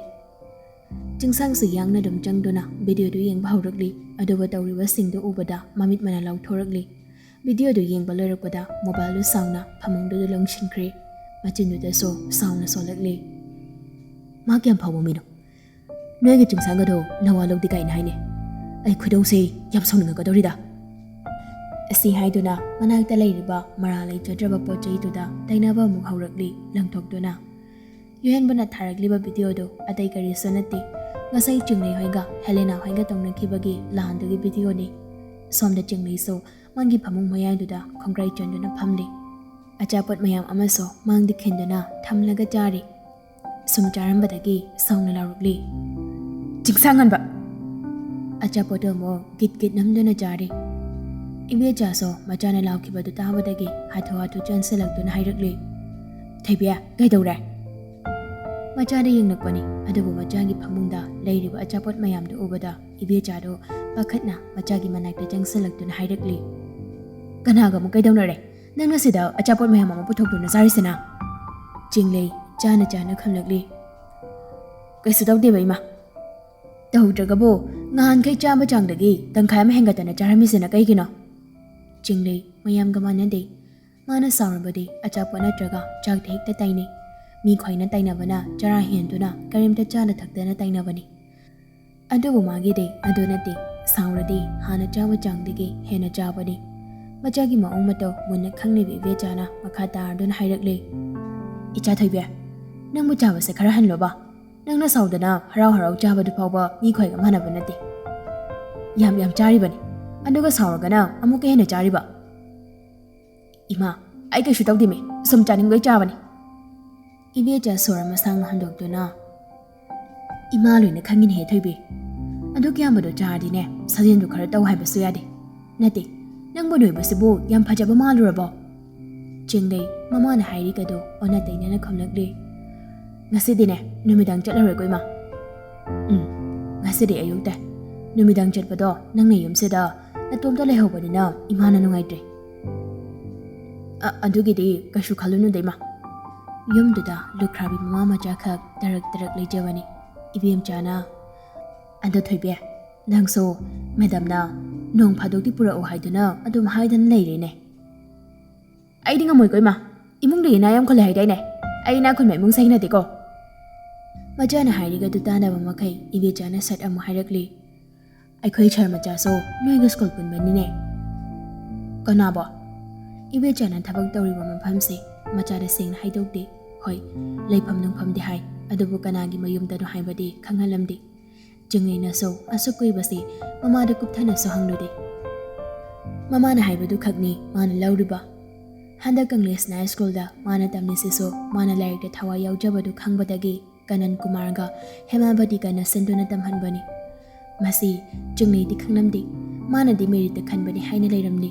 ꯆꯤꯡꯁꯥꯡꯁꯨ ꯌꯥꯡꯅ ꯑꯗꯨꯝ ꯆꯪꯗꯨꯅ ꯚꯤꯗꯤꯑꯣꯗꯨ ꯌꯦꯡꯕ ꯍꯧꯔꯛꯂꯤ꯫ ꯑꯗꯨꯒ ꯇꯧꯔꯤꯕꯁꯤꯡꯗꯨ ꯎꯕꯗ ꯃꯃꯤꯠ ꯃꯅꯥ ꯂꯥꯎꯊꯣꯔꯛꯂꯤ꯫ ꯚꯤꯗꯤꯑꯣꯗꯨ ꯌꯦꯡꯕ ꯂꯣꯏꯔꯛꯄꯗ ꯃꯣꯕꯥꯏꯜꯗꯨ ꯁꯥꯎꯅ ꯐꯃꯨꯡꯗꯨꯗ ꯂꯪꯁꯤꯟꯈ꯭ꯔꯦ꯫ ꯃꯆꯤꯟꯗꯨꯗꯁꯨ ꯁꯥꯎꯅ ꯁꯣꯜꯂꯛꯂꯤ꯫ "ꯃꯥ ꯀꯌꯥꯝ ꯐꯥꯎꯕ ꯃꯤꯅꯣ? ꯅꯣꯏꯒꯤ ꯆꯤꯡꯁꯥꯡꯒꯗꯣ ꯅꯋꯥ ꯂꯧꯗꯦ ꯀꯥꯏꯅ ꯍꯥꯏꯅꯦ꯫ ꯑꯩ ꯈꯣꯏꯗꯧꯁꯦ ꯌꯥꯝ ꯁꯥꯎꯅꯤꯡꯉꯛꯀꯗꯧꯔꯤꯗ꯫" ꯑꯁꯤ ꯍꯥꯏꯗꯨꯅ ꯃꯅꯥꯛꯇ ꯂꯩꯔꯤꯕ ꯃꯔꯥ ꯂꯩꯖꯗ꯭ꯔꯕ ꯄꯣꯠ ꯆꯩꯗꯨꯗ ꯇꯩꯅꯕ ꯑꯃꯨꯛ ꯍꯧꯔꯛꯂꯤ ꯂꯪꯊꯣꯛꯇꯨꯅ꯫ ꯌꯨꯍꯦꯟꯕꯅ ꯊꯥꯔꯛꯂꯤꯕ ꯚꯤꯗꯤꯑꯣꯗꯨ ꯑꯇꯩ ꯀꯔꯤꯁꯨ ꯅꯠꯇꯦ, ꯉꯁꯥꯏ ꯆꯤꯡꯂꯩ ꯍꯣꯏꯒ ꯍꯦꯂꯦꯅꯥ ꯍꯣꯏꯒ ꯇꯧꯅꯈꯤꯕꯒꯤ ꯂꯥꯟꯗꯨꯒꯤ ꯚꯤꯗꯤꯑꯣꯅꯤ꯫ ꯁꯣꯝꯗ ꯆꯤꯡꯂꯩꯁꯨ ꯃꯥꯒꯤ ꯐꯃꯨꯡ ꯃꯌꯥꯏꯗꯨꯗ ꯈꯣꯡꯒ꯭ꯔꯥꯏ ꯆꯟꯗꯨꯅ ꯐꯝꯂꯤ꯫ ꯑꯆꯥꯄꯣꯠ ꯃꯌꯥꯝ ꯑꯃꯁꯨ ꯃꯥꯡꯗ ꯈꯤꯟꯗꯨꯅ ꯊꯝꯂꯒ ꯆꯥꯔꯤ꯫ ꯁꯨꯝ ꯆꯥꯔꯝꯕꯗꯒꯤ ꯁꯥꯎꯅ ꯂꯥꯎꯔꯛꯂꯤ꯫ "ꯆꯤꯡꯁꯥꯡꯍꯟꯕ!" ꯑꯆꯥꯄꯣꯠꯇꯨ ꯑꯃꯨꯛ ꯒꯤꯠ ꯒꯤꯠ ꯅꯝꯗꯨꯅ ꯆꯥꯔꯤ꯫ ꯏꯕꯦꯆꯥꯁꯨ ꯃꯆꯥꯅ ꯂꯥꯎꯈꯤꯕꯗꯨ ꯇꯥꯕꯗꯒꯤ ꯍꯥꯊꯨ ꯍꯥꯊꯨ ꯆꯦꯟꯁꯤꯜꯂꯛꯇꯨꯅ ꯍꯥꯏꯔꯛꯂꯤ, "ꯊꯣꯏꯕꯤ, ꯀꯩꯗꯧꯔꯦ?" ꯃꯆꯥꯗ ꯌꯦꯡꯂꯛꯄꯅꯤ, ꯑꯗꯨꯕꯨ ꯃꯆꯥꯒꯤ ꯐꯃꯨꯡꯗ ꯂꯩꯔꯤꯕ ꯑꯆꯥꯄꯣꯠ ꯃꯌꯥꯝꯗꯨ ꯎꯕꯗ ꯏꯕꯦꯆꯥꯗꯨ ꯄꯥꯈꯠꯅ ꯃꯆꯥꯒꯤ ꯃꯅꯥꯛꯇ ꯆꯪꯁꯤꯜꯂꯛꯇꯨꯅ ꯍꯥꯏꯔꯛꯂꯤ, "ꯀꯅꯥꯒ ꯑꯃꯨꯛ ꯀꯩꯗꯧꯅꯔꯦ? ꯅꯪꯅ ꯁꯤꯗ ꯑꯆꯥꯄꯣꯠ ꯃꯌꯥꯝ ꯑꯃ ꯄꯨꯊꯣꯛꯇꯨꯅ ꯆꯥꯔꯤꯁꯤꯅ?" ꯆꯤꯡꯂꯩ ꯆꯥꯅ ꯆꯥꯅ ꯈꯨꯝꯂꯛꯂꯤ, "ꯀꯩꯁꯨ ꯇꯧꯗꯦꯕ, ꯏꯃꯥ꯫ ꯇꯧꯗ꯭ꯔꯒꯕꯨ ꯉꯍꯥꯟꯈꯩ ꯆꯥꯕ ꯆꯥꯡꯗꯒꯤ ꯇꯪꯈꯥꯏ ꯑꯃ ꯍꯦꯟꯒꯠꯇꯅ ꯆꯥꯔꯝꯃꯤꯁꯤꯅ ꯀꯩꯒꯤꯅꯣ?" ꯆꯤꯡꯂꯩ ꯃꯌꯥꯝꯒ ꯃꯥꯟꯅꯗꯦ꯫ ꯃꯥꯅ ꯁꯥꯎꯔꯕꯗꯤ ꯑꯆꯥꯄꯣꯠ ꯅꯠꯇ꯭ꯔꯒ ꯆꯥꯛꯇ ꯍꯦꯛꯇ ꯇꯥꯏꯅꯩ꯫ ꯃꯤ ꯈ꯭ꯋꯥꯏꯅ ꯇꯥꯏꯅꯕꯅ ꯆꯔꯥ ꯍꯦꯟꯗꯨꯅ ꯀꯔꯤꯝꯇ ꯆꯥꯅ ꯊꯛꯇꯅ ꯇꯥꯏꯅꯕꯅꯤ꯫ ꯑꯗꯨꯕꯨ ꯃꯥꯒꯤꯗꯤ ꯑꯗꯨ ꯅꯠꯇꯦ꯫ ꯁꯥꯎꯔꯗꯤ ꯍꯥꯟꯅ ꯆꯥꯕ ꯆꯥꯡꯗꯒꯤ ꯍꯦꯟꯅ ꯆꯥꯕꯅꯤ꯫ ꯃꯆꯥꯒꯤ ꯃꯑꯣꯡ ꯃꯇꯧ ꯃꯨꯟꯅ ꯈꯪꯂꯤꯕ ꯏꯕꯦꯆꯥꯅ ꯃꯈꯥ ꯇꯥꯔꯗꯨꯅ ꯍꯥꯏꯔꯛꯂꯤ, "ꯏꯆꯥ ꯊꯣꯏꯕꯤ, ꯅꯪꯕꯨ ꯆꯥꯕꯁꯦ ꯈꯔ ꯍꯟꯂꯣꯕ꯫ ꯅꯪꯅ ꯁꯥꯎꯗꯅ ꯍꯔꯥꯎ ꯍꯔꯥꯎ ꯆꯥꯕꯗꯨ ꯐꯥꯎꯕ ꯃꯤ ꯈ꯭ꯋꯥꯏꯒ ꯃꯥꯟꯅꯕ ꯅꯠꯇꯦ꯫ ꯌꯥꯝ ꯌꯥꯝ ꯆꯥꯔꯤꯕꯅꯤ, ꯑꯗꯨꯒ ꯁꯥꯎꯔꯒꯅ ꯑꯃꯨꯛꯀ ꯍꯦꯟꯅ ꯆꯥꯔꯤꯕ꯫" "ꯏꯃꯥ, ꯑꯩ ꯀꯩꯁꯨ ꯇꯧꯗꯦꯃꯤ, ꯁꯨꯝ ꯆꯥꯅꯤꯡꯕꯩ ꯆꯥꯕꯅꯤ꯫" ꯏꯕꯦꯆꯥ ꯁꯣꯔ ꯑꯃ ꯁꯥꯡꯅ ꯍꯟꯗꯣꯛꯇꯨꯅ, "ꯏꯃꯥ ꯂꯣꯏꯅ ꯈꯪꯉꯤꯅꯦꯍꯦ ꯊꯣꯏꯕꯤ꯫ ꯑꯗꯨꯛ ꯌꯥꯝꯕꯗꯣ ꯆꯥꯔꯗꯤꯅꯦ, ꯁꯥꯖꯦꯜꯗꯨ ꯈꯔ ꯇꯧ ꯍꯥꯏꯕꯁꯨ ꯌꯥꯗꯦ꯫ ꯅꯠꯇꯦ, ꯅꯪꯕꯨ ꯅꯣꯏꯕꯁꯤꯕꯨ ꯌꯥꯝ ꯐꯖꯕ ꯃꯥꯜꯂꯨꯔꯕꯣ?" ꯆꯤꯡꯂꯩ ꯃꯃꯥꯅ ꯍꯥꯏꯔꯤꯒꯗꯣ ꯑꯣꯟꯅ ꯇꯩꯅꯅ ꯈꯨꯝꯂꯛꯂꯤ, "ꯉꯁꯤꯗꯤꯅꯦ, ꯅꯨꯃꯤꯗꯥꯡ ꯆꯠꯂꯔꯣꯏꯀꯣ, ꯏꯃꯥ꯫ ꯎꯝ, ꯉꯁꯤꯗꯤ ꯑꯌꯨꯛꯇ꯫ ꯅꯨꯃꯤꯗꯥꯡ ꯆꯠꯄꯗꯣ ꯅꯪꯅ ꯌꯨꯝꯁꯤꯗ ꯅꯇꯣꯝꯇ ꯂꯩꯍꯧꯕꯅꯤꯅ ꯏꯃꯥꯅ ꯅꯨꯡꯉꯥꯏꯇ꯭ꯔꯦ꯫" "ꯑ-, ꯑꯗꯨꯒꯤꯗꯤ ꯀꯩꯁꯨ ꯈꯜꯂꯨꯅꯨꯗ, ꯏꯃꯥ꯫" ꯌꯨꯝꯗꯨꯗ ꯂꯨꯈ꯭ꯔꯥꯕꯤ ꯃꯃꯥ ꯃꯆꯥ ꯈꯛ ꯇꯔꯛ ꯇꯔꯛ ꯂꯩꯖꯕꯅꯤ꯫ ꯏꯕꯦꯝꯆꯥꯅ, "ꯑꯗꯣ ꯊꯣꯏꯕꯤ, ꯅꯪꯁꯨ ꯃꯦꯗꯥꯝꯅ ꯅꯣꯡ ꯐꯥꯗꯣꯛꯇꯤ ꯄꯨꯔꯛꯎ ꯍꯥꯏꯗꯨꯅ ꯑꯗꯨꯝ ꯍꯥꯏꯗꯅ ꯂꯩꯔꯦꯅꯦ꯫" "ꯑꯩꯗꯤ ꯉꯝꯃꯣꯏꯀꯣ, ꯏꯃꯥ꯫ ꯏꯃꯨꯡꯗ ꯏꯅꯥ ꯌꯥꯝ ꯈꯨꯜꯂꯦ ꯍꯥꯏꯗꯥꯏꯅꯦ? ꯑꯩ ꯏꯅꯥ ꯈꯨꯟꯕ ꯏꯃꯨꯡꯁꯦ ꯍꯩꯅꯗꯦꯀꯣ꯫" ꯃꯆꯥꯅ ꯍꯥꯏꯔꯤꯒꯗꯨ ꯇꯥꯅꯕ ꯃꯈꯩ ꯏꯕꯦꯆꯥꯅ ꯁꯠ ꯑꯃꯨꯛ ꯍꯥꯏꯔꯛꯂꯤ, "ꯑꯩꯈꯣꯏ ꯁꯥꯔ ꯃꯆꯥꯁꯨ ꯅꯣꯏꯒ ꯁ꯭ꯀꯨꯜ ꯄꯨꯟꯕꯅꯤꯅꯦ꯫" "ꯀꯅꯥꯕꯣ?" ꯏꯕꯦꯆꯥꯅ ꯊꯕꯛ ꯇꯧꯔꯤꯕ ꯃꯐꯝꯁꯦ ꯃꯆꯥꯗ ꯁꯦꯡꯅ ꯍꯥꯏꯗꯣꯛꯇꯦ꯫ ꯍꯣꯏ, ꯂꯩꯐꯝ ꯅꯨꯡꯐꯝꯗꯤ ꯍꯥꯏ, ꯑꯗꯨꯕꯨ ꯀꯅꯥꯒꯤ ꯃꯌꯨꯝꯗꯅꯣ ꯍꯥꯏꯕꯗꯤ ꯈꯪꯍꯜꯂꯝꯗꯦ꯫ ꯆꯤꯡꯂꯩꯅꯁꯨ ꯑꯁꯨꯛ ꯀꯨꯏꯕꯁꯤ ꯃꯃꯥꯗ ꯀꯨꯞꯊꯅꯁꯨ ꯍꯪꯂꯨꯗꯦ꯫ ꯃꯃꯥꯅ ꯍꯥꯏꯕꯗꯨ ꯈꯛꯅꯤ ꯃꯥꯅ ꯂꯧꯔꯤꯕ꯫ ꯍꯟꯗꯛ ꯀꯪꯂꯦꯁꯅꯥ ꯁ꯭ꯀꯨꯜꯗ ꯃꯥꯅ ꯇꯝꯂꯤꯁꯤꯁꯨ ꯃꯥꯅ ꯂꯥꯏꯔꯤꯛꯇ ꯊꯋꯥꯏ ꯌꯥꯎꯖꯕꯗꯨ ꯈꯪꯕꯗꯒꯤ ꯀꯅꯟ ꯀꯨꯃꯥꯔꯒ ꯍꯦꯃꯥꯕꯇꯤꯒ ꯅꯁꯤꯟꯗꯨꯅ ꯇꯝꯍꯟꯕꯅꯤ꯫ ꯃꯁꯤ ꯆꯤꯡꯂꯩꯗꯤ ꯈꯪꯂꯝꯗꯦ꯫ ꯃꯥꯅꯗꯤ ꯃꯦꯔꯤꯠꯇ ꯈꯟꯕꯅꯤ ꯍꯥꯏꯅ ꯂꯩꯔꯝꯂꯤ꯫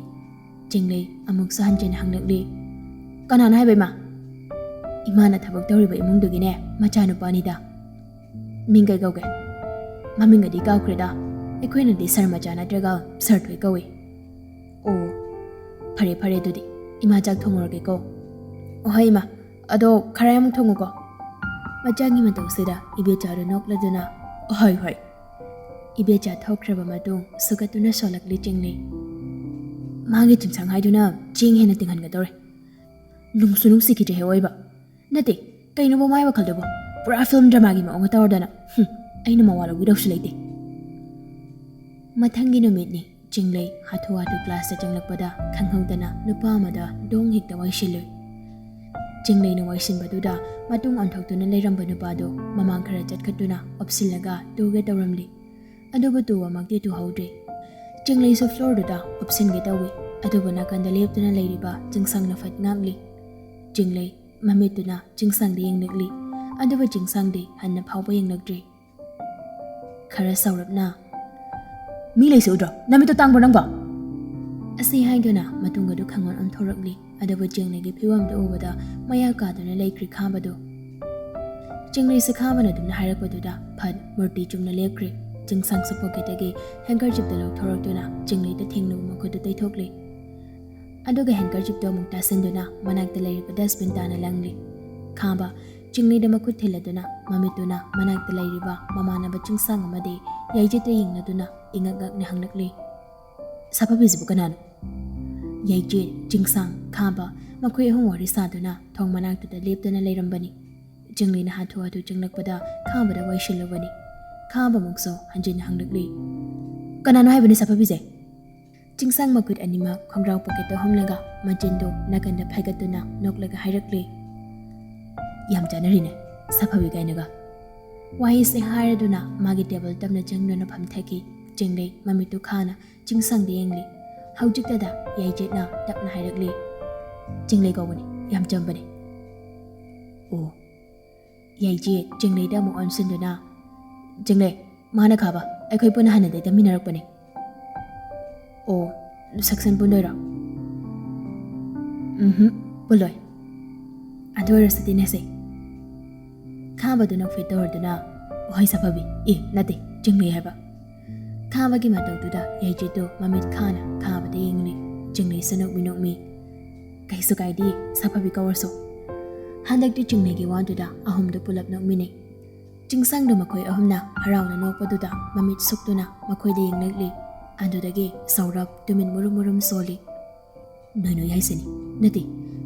ꯆꯤꯡꯂꯩ ꯑꯃꯨꯛꯁꯨ ꯍꯟꯖꯤꯟ ꯍꯪꯂꯛꯂꯤ, "ꯀꯅꯥꯅꯣ ꯍꯥꯏꯕ, ꯏꯃꯥ?" ꯏꯃꯥꯅ ꯊꯕꯛ ꯇꯧꯔꯤꯕ ꯏꯃꯨꯡꯗꯨꯒꯤꯅꯦ ꯃꯆꯥꯅꯨꯄꯥꯅꯤꯗ꯫ ꯃꯤꯡ ꯀꯩ ꯀꯧꯒꯦ? ꯃꯃꯤꯡꯒꯗꯤ ꯀꯥꯎꯈ꯭ꯔꯦꯗ꯫ ꯑꯩꯈꯣꯏꯅꯗꯤ ꯁꯥꯔ ꯃꯆꯥ ꯅꯠꯇ꯭ꯔꯒ ꯁꯥꯔ ꯊꯣꯏ ꯀꯧꯏ꯫ ꯑꯣ, ꯐꯔꯦ ꯐꯔꯦ, ꯑꯗꯨꯗꯤ ꯏꯃꯥ ꯆꯥꯛ ꯊꯣꯡꯉꯨꯔꯒꯦꯀꯣ꯫ ꯑꯣꯍꯣꯏ ꯏꯃꯥ, ꯑꯗꯣ ꯈꯔ ꯌꯥꯝ ꯊꯣꯡꯉꯨꯀꯣ꯫ ꯃꯆꯥꯒꯤ ꯃꯇꯧꯁꯤꯗ ꯏꯕꯦꯆꯥꯗꯨ ꯅꯣꯛꯂꯗꯨꯅ, "ꯑꯣꯍꯣꯏ ꯍꯣꯏ"꯫ ꯏꯕꯦꯆꯥ ꯊꯣꯛꯈ꯭ꯔꯕ ꯃꯇꯨꯡ ꯁꯨꯒꯠꯇꯨꯅ ꯁꯣꯜꯂꯛꯂꯤ ꯆꯤꯡꯂꯩ꯫ ꯃꯥꯒꯤ ꯆꯤꯡꯁꯥꯡ ꯍꯥꯏꯗꯨꯅ ꯆꯦꯡ ꯍꯦꯟꯅ ꯇꯤꯡꯍꯟꯒꯗꯧꯔꯦ꯫ ꯅꯨꯡꯁꯨ ꯅꯨꯡꯁꯤꯈꯤꯗ꯭ꯔꯦꯍꯦ ꯑꯣꯏꯕ꯫ ꯅꯠꯇꯦ, ꯀꯩꯅꯣꯕ ꯃꯥꯏ ꯋꯥꯈꯜꯗꯨꯕꯨ? ꯄꯨꯔꯥ ꯐꯤꯂꯝ ꯗ꯭ꯔꯃꯥꯒꯤ ꯃꯑꯣꯡꯗ ꯇꯧꯔꯗꯅ꯫ ꯍꯨꯝ, ꯑꯩꯅ ꯃꯋꯥ ꯂꯧꯕꯤꯗꯧꯁꯨ ꯂꯩꯇꯦ꯫ ꯃꯊꯪꯒꯤ ꯅꯨꯃꯤꯠꯅꯤ꯫ ꯆꯤꯡꯂꯩ ꯍꯥꯊꯨ ꯍꯥꯊꯨ ꯀ꯭ꯂꯥꯁꯇ ꯆꯪꯂꯛꯄꯗ ꯈꯪꯍꯧꯗꯅ ꯅꯨꯄꯥ ꯑꯃꯗ ꯗꯣꯡ ꯍꯦꯛꯇ ꯋꯥꯏꯁꯤꯜꯂꯨꯏ꯫ ꯆꯤꯡꯂꯩꯅ ꯋꯥꯏꯁꯤꯟꯕꯗꯨꯗ ꯃꯇꯨꯡ ꯑꯣꯟꯊꯣꯛꯇꯨꯅ ꯂꯩꯔꯝꯕ ꯅꯨꯄꯥꯗꯨ ꯃꯃꯥꯡ ꯈꯔ ꯆꯠꯈꯠꯇꯨꯅ ꯑꯣꯞꯁꯤꯜꯂꯒ ꯇꯨꯒꯦ ꯇꯧꯔꯝꯂꯤ꯫ ꯑꯗꯨꯕꯨ ꯇꯨꯕꯃꯛꯇꯤ ꯇꯨꯍꯧꯗ꯭ꯔꯦ꯫ ꯆꯤꯡꯂꯩꯁꯨ ꯐ꯭ꯂꯣꯔꯗꯨꯗ ꯑꯣꯞꯁꯤꯟꯒꯦ ꯇꯧꯏ꯫ ꯑꯗꯨꯕꯨ ꯅꯥꯀꯟꯗ ꯂꯦꯞꯇꯨꯅ ꯂꯩꯔꯤꯕ ꯆꯤꯡꯁꯥꯡꯅ ꯐꯠ ꯉꯥꯛꯂꯤ꯫ ꯆꯤꯡꯂꯩ ꯃꯃꯤꯠꯇꯨꯅ ꯆꯤꯡꯁꯥꯡꯗ ꯌꯦꯡꯂꯛꯂꯤ꯫ ꯑꯗꯨꯕꯨ ꯆꯤꯡꯁꯥꯡꯗꯤ ꯍꯟꯅ ꯐꯥꯎꯕ ꯌꯦꯡꯂꯛꯇ꯭ꯔꯤ꯫ ꯈꯔ ꯁꯥꯎꯔꯞꯅ, "ꯃꯤ ꯂꯩꯁꯦ ꯎꯗ꯭ꯔꯣ? ꯅꯃꯤꯠꯇꯣ ꯇꯥꯡꯕ꯭ꯔꯣ ꯅꯪꯕꯣ?" ꯑꯁꯤ ꯍꯥꯏꯗꯨꯅ ꯃꯇꯨꯡ ꯑꯗꯨ ꯈꯪꯑꯣꯟ ꯑꯣꯟꯊꯣꯔꯛꯂꯤ꯫ ꯑꯗꯨꯕꯨ ꯆꯤꯡꯂꯩꯒꯤ ꯐꯤꯕꯝꯗꯨ ꯎꯕꯗ ꯃꯌꯥ ꯀꯥꯗꯨꯅ ꯂꯩꯈ꯭ꯔꯤ ꯈꯥꯕꯗꯨ꯫ ꯆꯤꯡꯂꯩꯁꯨ ꯈꯥꯕꯅ ꯑꯗꯨꯝꯅ ꯍꯥꯏꯔꯛꯄꯗꯨꯗ ꯐꯠ ꯃꯨꯔꯇꯤ ꯆꯨꯝꯅ ꯂꯦꯞꯈ꯭ꯔꯤ꯫ ꯆꯤꯡꯁꯥꯡꯁꯨ ꯄꯣꯀꯦꯠꯇꯒꯤ ꯍꯦꯡꯀꯔꯆꯤꯞꯇ ꯂꯧꯊꯣꯔꯛꯇꯨꯅ ꯆꯤꯡꯂꯩꯗ ꯊꯦꯡꯂꯨꯕ ꯃꯈꯨꯠꯇꯨ ꯇꯩꯊꯣꯛꯂꯤ꯫ ꯑꯗꯨꯒ ꯍꯦꯡꯀꯔꯆꯤꯞꯇꯨ ꯑꯃꯨꯛ ꯇꯥꯁꯤꯟꯗꯨꯅ ꯃꯅꯥꯛꯇ ꯂꯩꯔꯤꯕ ꯗꯁꯕꯤꯟ ꯇꯥꯅ ꯂꯪꯂꯤ꯫ ꯈꯥꯕ ꯆꯤꯡꯂꯩꯗ ꯃꯈꯨꯠ ꯊꯤꯜꯂꯗꯨꯅ ꯃꯃꯤꯠꯇꯨꯅ ꯃꯅꯥꯛꯇ ꯂꯩꯔꯤꯕ ꯃꯃꯥꯟꯅꯕ ꯆꯤꯡꯁꯥꯡ ꯑꯃꯗꯤ ꯌꯥꯏꯖꯦꯠꯇ ꯌꯦꯡꯂꯗꯨꯅ ꯏꯉꯛ ꯉꯛꯅ ꯍꯪꯂꯛꯂꯤ, "ꯁꯥꯐꯕꯤꯁꯤꯕꯨ ꯀꯅꯥꯅꯣ?" ꯌꯥꯏꯖꯦꯠ, ꯆꯤꯡꯁꯥꯡ, ꯈꯥꯕ ꯃꯈꯣꯏ ꯑꯍꯨꯝ ꯋꯥꯔꯤ ꯁꯥꯗꯨꯅ ꯊꯣꯡ ꯃꯅꯥꯛꯇꯨꯗ ꯂꯦꯞꯇꯨꯅ ꯂꯩꯔꯝꯕꯅꯤ꯫ ꯆꯤꯡꯂꯩꯅ ꯍꯥꯊꯨ ꯍꯥꯊꯨ ꯆꯪꯂꯛꯄꯗ ꯈꯥꯕꯗ ꯋꯥꯏꯁꯤꯜꯂꯨꯕꯅꯤ꯫ ꯈꯥꯕ ꯑꯃꯨꯛꯁꯨ ꯍꯟꯖꯤꯟꯅ ꯍꯪꯂꯛꯂꯤ, "ꯀꯅꯥꯅꯣ ꯍꯥꯏꯕꯅꯤ ꯁꯥꯐꯕꯤꯁꯦ?" ꯆꯤꯡꯁꯥꯡ ꯃꯈꯨꯠ ꯑꯅꯤꯃꯛ ꯈꯣꯡꯒ꯭ꯔꯥꯎ ꯄꯣꯀꯦꯠꯇ ꯍꯨꯝꯂꯒ ꯃꯆꯤꯟꯗꯨ ꯅꯥꯀꯟꯗ ꯐꯩꯒꯠꯇꯨꯅ ꯅꯣꯛꯂꯒ ꯍꯥꯏꯔꯛꯂꯤ, "ꯌꯥꯝ ꯆꯥꯟꯅꯔꯤꯅꯦ, ꯁꯥꯐꯕꯤ ꯀꯥꯏꯅꯒ"꯫ ꯋꯥꯍꯩꯁꯦ ꯍꯥꯏꯔꯗꯨꯅ ꯃꯥꯒꯤ ꯇꯦꯕꯜ ꯇꯝꯅ ꯆꯪꯗꯨꯅ ꯐꯝꯊꯈꯤ꯫ ꯆꯤꯡꯂꯩ ꯃꯃꯤꯠꯇꯨ ꯈꯥꯅ ꯆꯤꯡꯁꯥꯡꯗ ꯌꯦꯡꯂꯤ꯫ ꯍꯧꯖꯤꯛꯇꯗ ꯌꯥꯏꯖꯦꯠꯅ ꯇꯞꯅ ꯍꯥꯏꯔꯛꯂꯤ, "ꯆꯤꯡꯂꯩ ꯀꯧꯕꯅꯤ, ꯌꯥꯝ ꯆꯝꯕꯅꯤ"꯫ ꯑꯣ꯫ ꯌꯥꯏꯖꯦꯠ ꯆꯤꯡꯂꯩꯗ ꯑꯃꯨꯛ ꯑꯣꯟꯁꯤꯟꯗꯨꯅ, "ꯆꯤꯡꯂꯩ, ꯃꯥꯅ ꯈꯥꯕ, ꯑꯩꯈꯣꯏ ꯄꯨꯟꯅ ꯍꯥꯟꯅꯗꯒꯤ ꯇꯝꯃꯤꯟꯅꯔꯛꯄꯅꯤ"꯫ "ꯑꯣ, ꯁꯦꯛꯁꯟ ꯄꯨꯟꯗꯣꯏꯔꯣ?" "ꯎꯝꯍꯨꯝ, ꯄꯨꯜꯂꯣꯏ"꯫ ꯑꯗꯨ ꯑꯣꯏꯔꯁꯨ ꯇꯤꯟꯅꯁꯦ꯫ ꯈꯥꯕꯗꯨ ꯅꯣꯛꯐꯦꯠ ꯇꯧꯔꯗꯨꯅ, "ꯍꯣꯏ ꯁꯥꯐꯕꯤ, ꯑꯦ ꯅꯠꯇꯦ, ꯆꯤꯡꯂꯩ ꯍꯥꯏꯕ"꯫ ꯈꯥꯕꯒꯤ ꯃꯇꯧꯗꯨꯗ ꯌꯥꯏꯆꯦꯠꯇꯨ ꯃꯃꯤꯠ ꯈꯥꯅ ꯈꯥꯕꯗ ꯌꯦꯡꯂꯤ꯫ ꯆꯤꯡꯂꯩꯁꯨ ꯅꯣꯛꯃꯤ ꯅꯣꯛꯃꯤ, "ꯀꯩꯁꯨ ꯀꯥꯏꯗꯦ, ꯁꯥꯐꯕꯤ ꯀꯧꯔꯁꯨ"꯫ ꯍꯟꯗꯛꯇꯤ ꯆꯤꯡꯂꯩꯒꯤ ꯋꯥꯗꯨꯗ ꯑꯍꯨꯝꯗꯨ ꯄꯨꯂꯞ ꯅꯣꯛꯃꯤꯟꯅꯩ꯫ ꯆꯤꯡꯁꯥꯡꯗꯣ ꯃꯈꯣꯏ ꯑꯍꯨꯝꯅ ꯍꯔꯥꯎꯅ ꯅꯣꯛꯄꯗꯨꯗ ꯃꯃꯤꯠ ꯁꯨꯛꯇꯨꯅ ꯃꯈꯣꯏꯗ ꯌꯦꯡꯂꯛꯂꯤ꯫ ꯑꯗꯨꯗꯒꯤ ꯁꯧꯔꯞ ꯇꯨꯃꯤꯟ ꯃꯨꯔꯨꯝ ꯃꯨꯔꯨꯝ ꯁꯣꯜꯂꯤ꯫ "ꯅꯣꯏ ꯅꯣꯏ ꯍꯥꯏꯁꯤꯅꯤ, ꯅꯠꯇꯦ,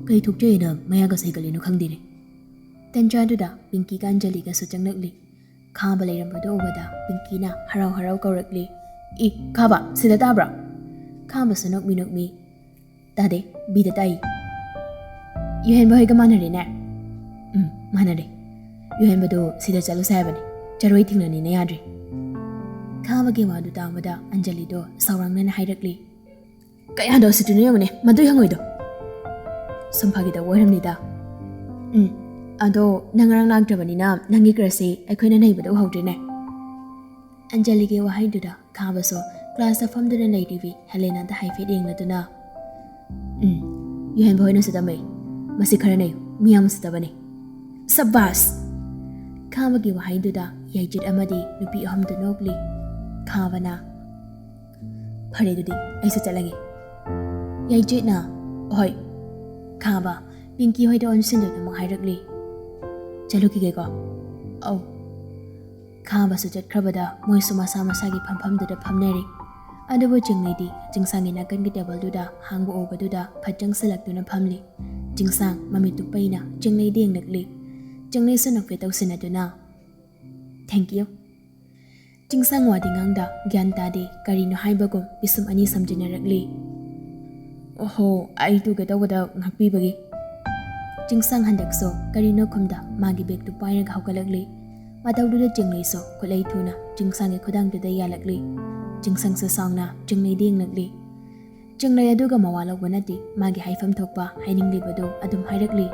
ꯀꯩ ꯊꯣꯛꯆꯩꯅ ꯃꯌꯥꯒ ꯁꯩꯒꯠꯂꯤꯅꯣ ꯈꯪꯗꯦꯅꯦ"꯫ ꯇꯟꯖꯥꯗꯨꯗ ꯄꯤꯡꯀꯤꯒ ꯑꯟꯖꯂꯤꯒꯁꯨ ꯆꯪꯂꯛꯂꯤ꯫ ꯈꯥꯕ ꯂꯩꯔꯝꯕꯗꯨ ꯎꯕꯗ ꯄꯤꯡꯀꯤꯅ ꯍꯔꯥꯎ ꯍꯔꯥꯎ ꯀꯧꯔꯛꯂꯤ, "ꯏ, ꯈꯥꯕ, ꯁꯤꯗ ꯇꯥꯕ꯭ꯔꯣ?" ꯈꯥꯕꯁꯨ ꯅꯣꯛꯃꯤ ꯅꯣꯛꯃꯤ, "ꯇꯥꯗꯦ, ꯕꯤꯗ ꯇꯥꯏ"꯫ "ꯌꯨꯍꯦꯟꯕ ꯍꯣꯏꯒ ꯃꯥꯟꯅꯔꯦꯅꯦ"꯫ "ꯎꯝ, ꯃꯥꯟꯅꯔꯦ꯫ ꯌꯨꯍꯦꯟꯕꯗꯣ ꯁꯤꯗ ꯆꯠꯂꯨꯁꯦ ꯍꯥꯏꯕꯅꯤ, ꯆꯔꯣꯏ ꯊꯤꯡꯅꯅꯤꯅ ꯌꯥꯗ꯭ꯔꯦ"꯫ ꯈꯥꯕꯒꯤ ꯋꯥꯗꯨ ꯇꯥꯕꯗ ꯑꯟꯖꯂꯤꯗꯣ ꯁꯥꯎꯔꯥꯡꯅꯅ ꯍꯥꯏꯔꯛꯂꯤ, "ꯀꯌꯥꯗ ꯎꯁꯤꯠꯇ꯭ꯔꯤꯅꯣ ꯌꯦꯡꯉꯨꯅꯦ, ꯃꯗꯨꯏ ꯍꯪꯉꯣꯏꯗꯣ"꯫ "ꯁꯨꯝ ꯐꯥꯒꯤ ꯇꯧꯕ ꯑꯣꯏꯔꯝꯅꯤꯗ"꯫ "ꯎꯝ, ꯑꯗꯣ ꯅꯪ ꯉꯔꯥꯡ ꯂꯥꯛꯇ꯭ꯔꯕꯅꯤꯅ ꯅꯪꯒꯤ ꯀ꯭ꯔꯁꯁꯤ ꯑꯩꯈꯣꯏꯅ ꯅꯩꯕꯗ ꯎꯍꯧꯗ꯭ꯔꯦꯅꯦ"꯫ ꯑꯟꯖꯂꯤꯒꯤ ꯋꯥꯍꯩꯗꯨꯗ ꯈꯥꯕꯁꯨ ꯀ꯭ꯂꯥꯁꯇ ꯐꯝꯗꯨꯅ ꯂꯩꯔꯤꯕꯤ ꯍꯦꯂꯦꯅꯥꯗ ꯍꯥꯏꯐꯦꯠ ꯌꯦꯡꯂꯗꯨꯅ, "ꯎꯝ, ꯌꯨꯍꯦꯟꯕ ꯍꯣꯏꯅꯁꯨ ꯇꯝꯃꯦ꯫ ꯃꯁꯤ ꯈꯔ ꯅꯩꯌꯨ, ꯃꯤ ꯌꯥꯝ ꯎꯁꯤꯠꯇꯕꯅꯤ"꯫ "ꯁꯕꯥꯁ!" ꯈꯥꯕꯒꯤ ꯋꯥꯍꯩꯗꯨꯗ ꯌꯥꯏꯆꯦꯠ ꯑꯃꯗꯤ ꯅꯨꯄꯤ ꯑꯍꯨꯝꯗꯨ ꯅꯣꯛꯂꯤ꯫ ꯈꯥꯕꯅ, "ꯐꯔꯦ, ꯑꯗꯨꯗꯤ ꯑꯩꯁꯨ ꯆꯠꯂꯒꯦ"꯫ ꯌꯥꯏꯆꯦꯠꯅ, "ꯍꯣꯏ"꯫ ꯈꯥꯕ ꯄꯤꯡꯀꯤ ꯍꯣꯏꯗ ꯑꯣꯟꯁꯤꯟꯗꯨꯅ ꯑꯃꯨꯛ ꯍꯥꯏꯔꯛꯂꯤ, "ꯆꯠꯂꯨꯈꯤꯒꯦꯀꯣ"꯫ "ꯑꯧ"꯫ ꯈꯥꯕꯁꯨ ꯆꯠꯈ꯭ꯔꯕꯗ ꯃꯣꯏꯁꯨ ꯃꯁꯥ ꯃꯁꯥꯒꯤ ꯐꯝꯐꯝꯗꯨꯗ ꯐꯝꯅꯔꯦ꯫ ꯑꯗꯨꯕꯨ ꯆꯤꯡꯂꯩꯗꯤ ꯆꯤꯡꯁꯥꯡꯒꯤ ꯅꯥꯀꯟꯒꯤ ꯇꯦꯕꯜꯗꯨꯗ ꯍꯥꯡꯕ ꯎꯕꯗꯨꯗ ꯐꯠ ꯆꯪꯁꯤꯜꯂꯛꯇꯨꯅ ꯐꯝꯂꯤ꯫ ꯆꯤꯡꯁꯥꯡ ꯃꯃꯤꯠꯇꯨ ꯄꯩꯅ ꯆꯤꯡꯂꯩꯗ ꯌꯦꯡꯂꯛꯂꯤ꯫ ꯆꯤꯡꯂꯩꯁꯨ ꯅꯣꯛꯐꯦꯠ ꯇꯧꯁꯤꯟꯅꯗꯨꯅ, "Thank you"꯫ ꯆꯤꯡꯁꯥꯡ ꯋꯥꯗꯤ ꯉꯥꯡꯗ ꯒ꯭ꯌꯥꯟ ꯇꯥꯗꯦ, ꯀꯔꯤꯅꯣ ꯍꯥꯏꯕꯒꯨꯝ ꯄꯤꯁꯨꯝ ꯑꯅꯤ ꯁꯝꯖꯤꯟꯅꯔꯛꯂꯤ꯫ "ꯑꯣꯍꯣ, ꯑꯩ ꯇꯨꯒꯦ ꯇꯧꯕꯗ ꯉꯥꯛꯄꯤꯕꯒꯤ"꯫ ꯆꯤꯡꯁꯥꯡ ꯍꯟꯗꯛꯁꯨ ꯀꯔꯤꯅꯣ ꯈꯨꯝꯗ ꯃꯥꯒꯤ ꯕꯦꯒꯇꯨ ꯄꯥꯏꯔꯒ ꯍꯧꯒꯠꯂꯛꯂꯤ꯫ ꯃꯇꯧꯗꯨꯗ ꯆꯤꯡꯂꯩꯁꯨ ꯈꯨꯠꯂꯩ ꯊꯨꯅ ꯆꯤꯡꯁꯥꯡꯒꯤ ꯈꯨꯗꯥꯡꯗꯨꯗ ꯌꯥꯜꯂꯛꯂꯤ꯫ ꯆꯤꯡꯁꯥꯡꯁꯨ ꯁꯥꯎꯅ ꯆꯤꯡꯂꯩꯗ ꯌꯦꯡꯂꯛꯂꯤ꯫ ꯆꯤꯡꯂꯩ ꯑꯗꯨꯒ ꯃꯋꯥ ꯂꯧꯕ ꯅꯠꯇꯦ, ꯃꯥꯒꯤ ꯍꯥꯏꯐꯝ ꯊꯣꯛꯄ ꯍꯥꯏꯅꯤꯡꯂꯤꯕꯗꯨ ꯑꯗꯨꯝ ꯍꯥꯏꯔꯛꯂꯤ꯫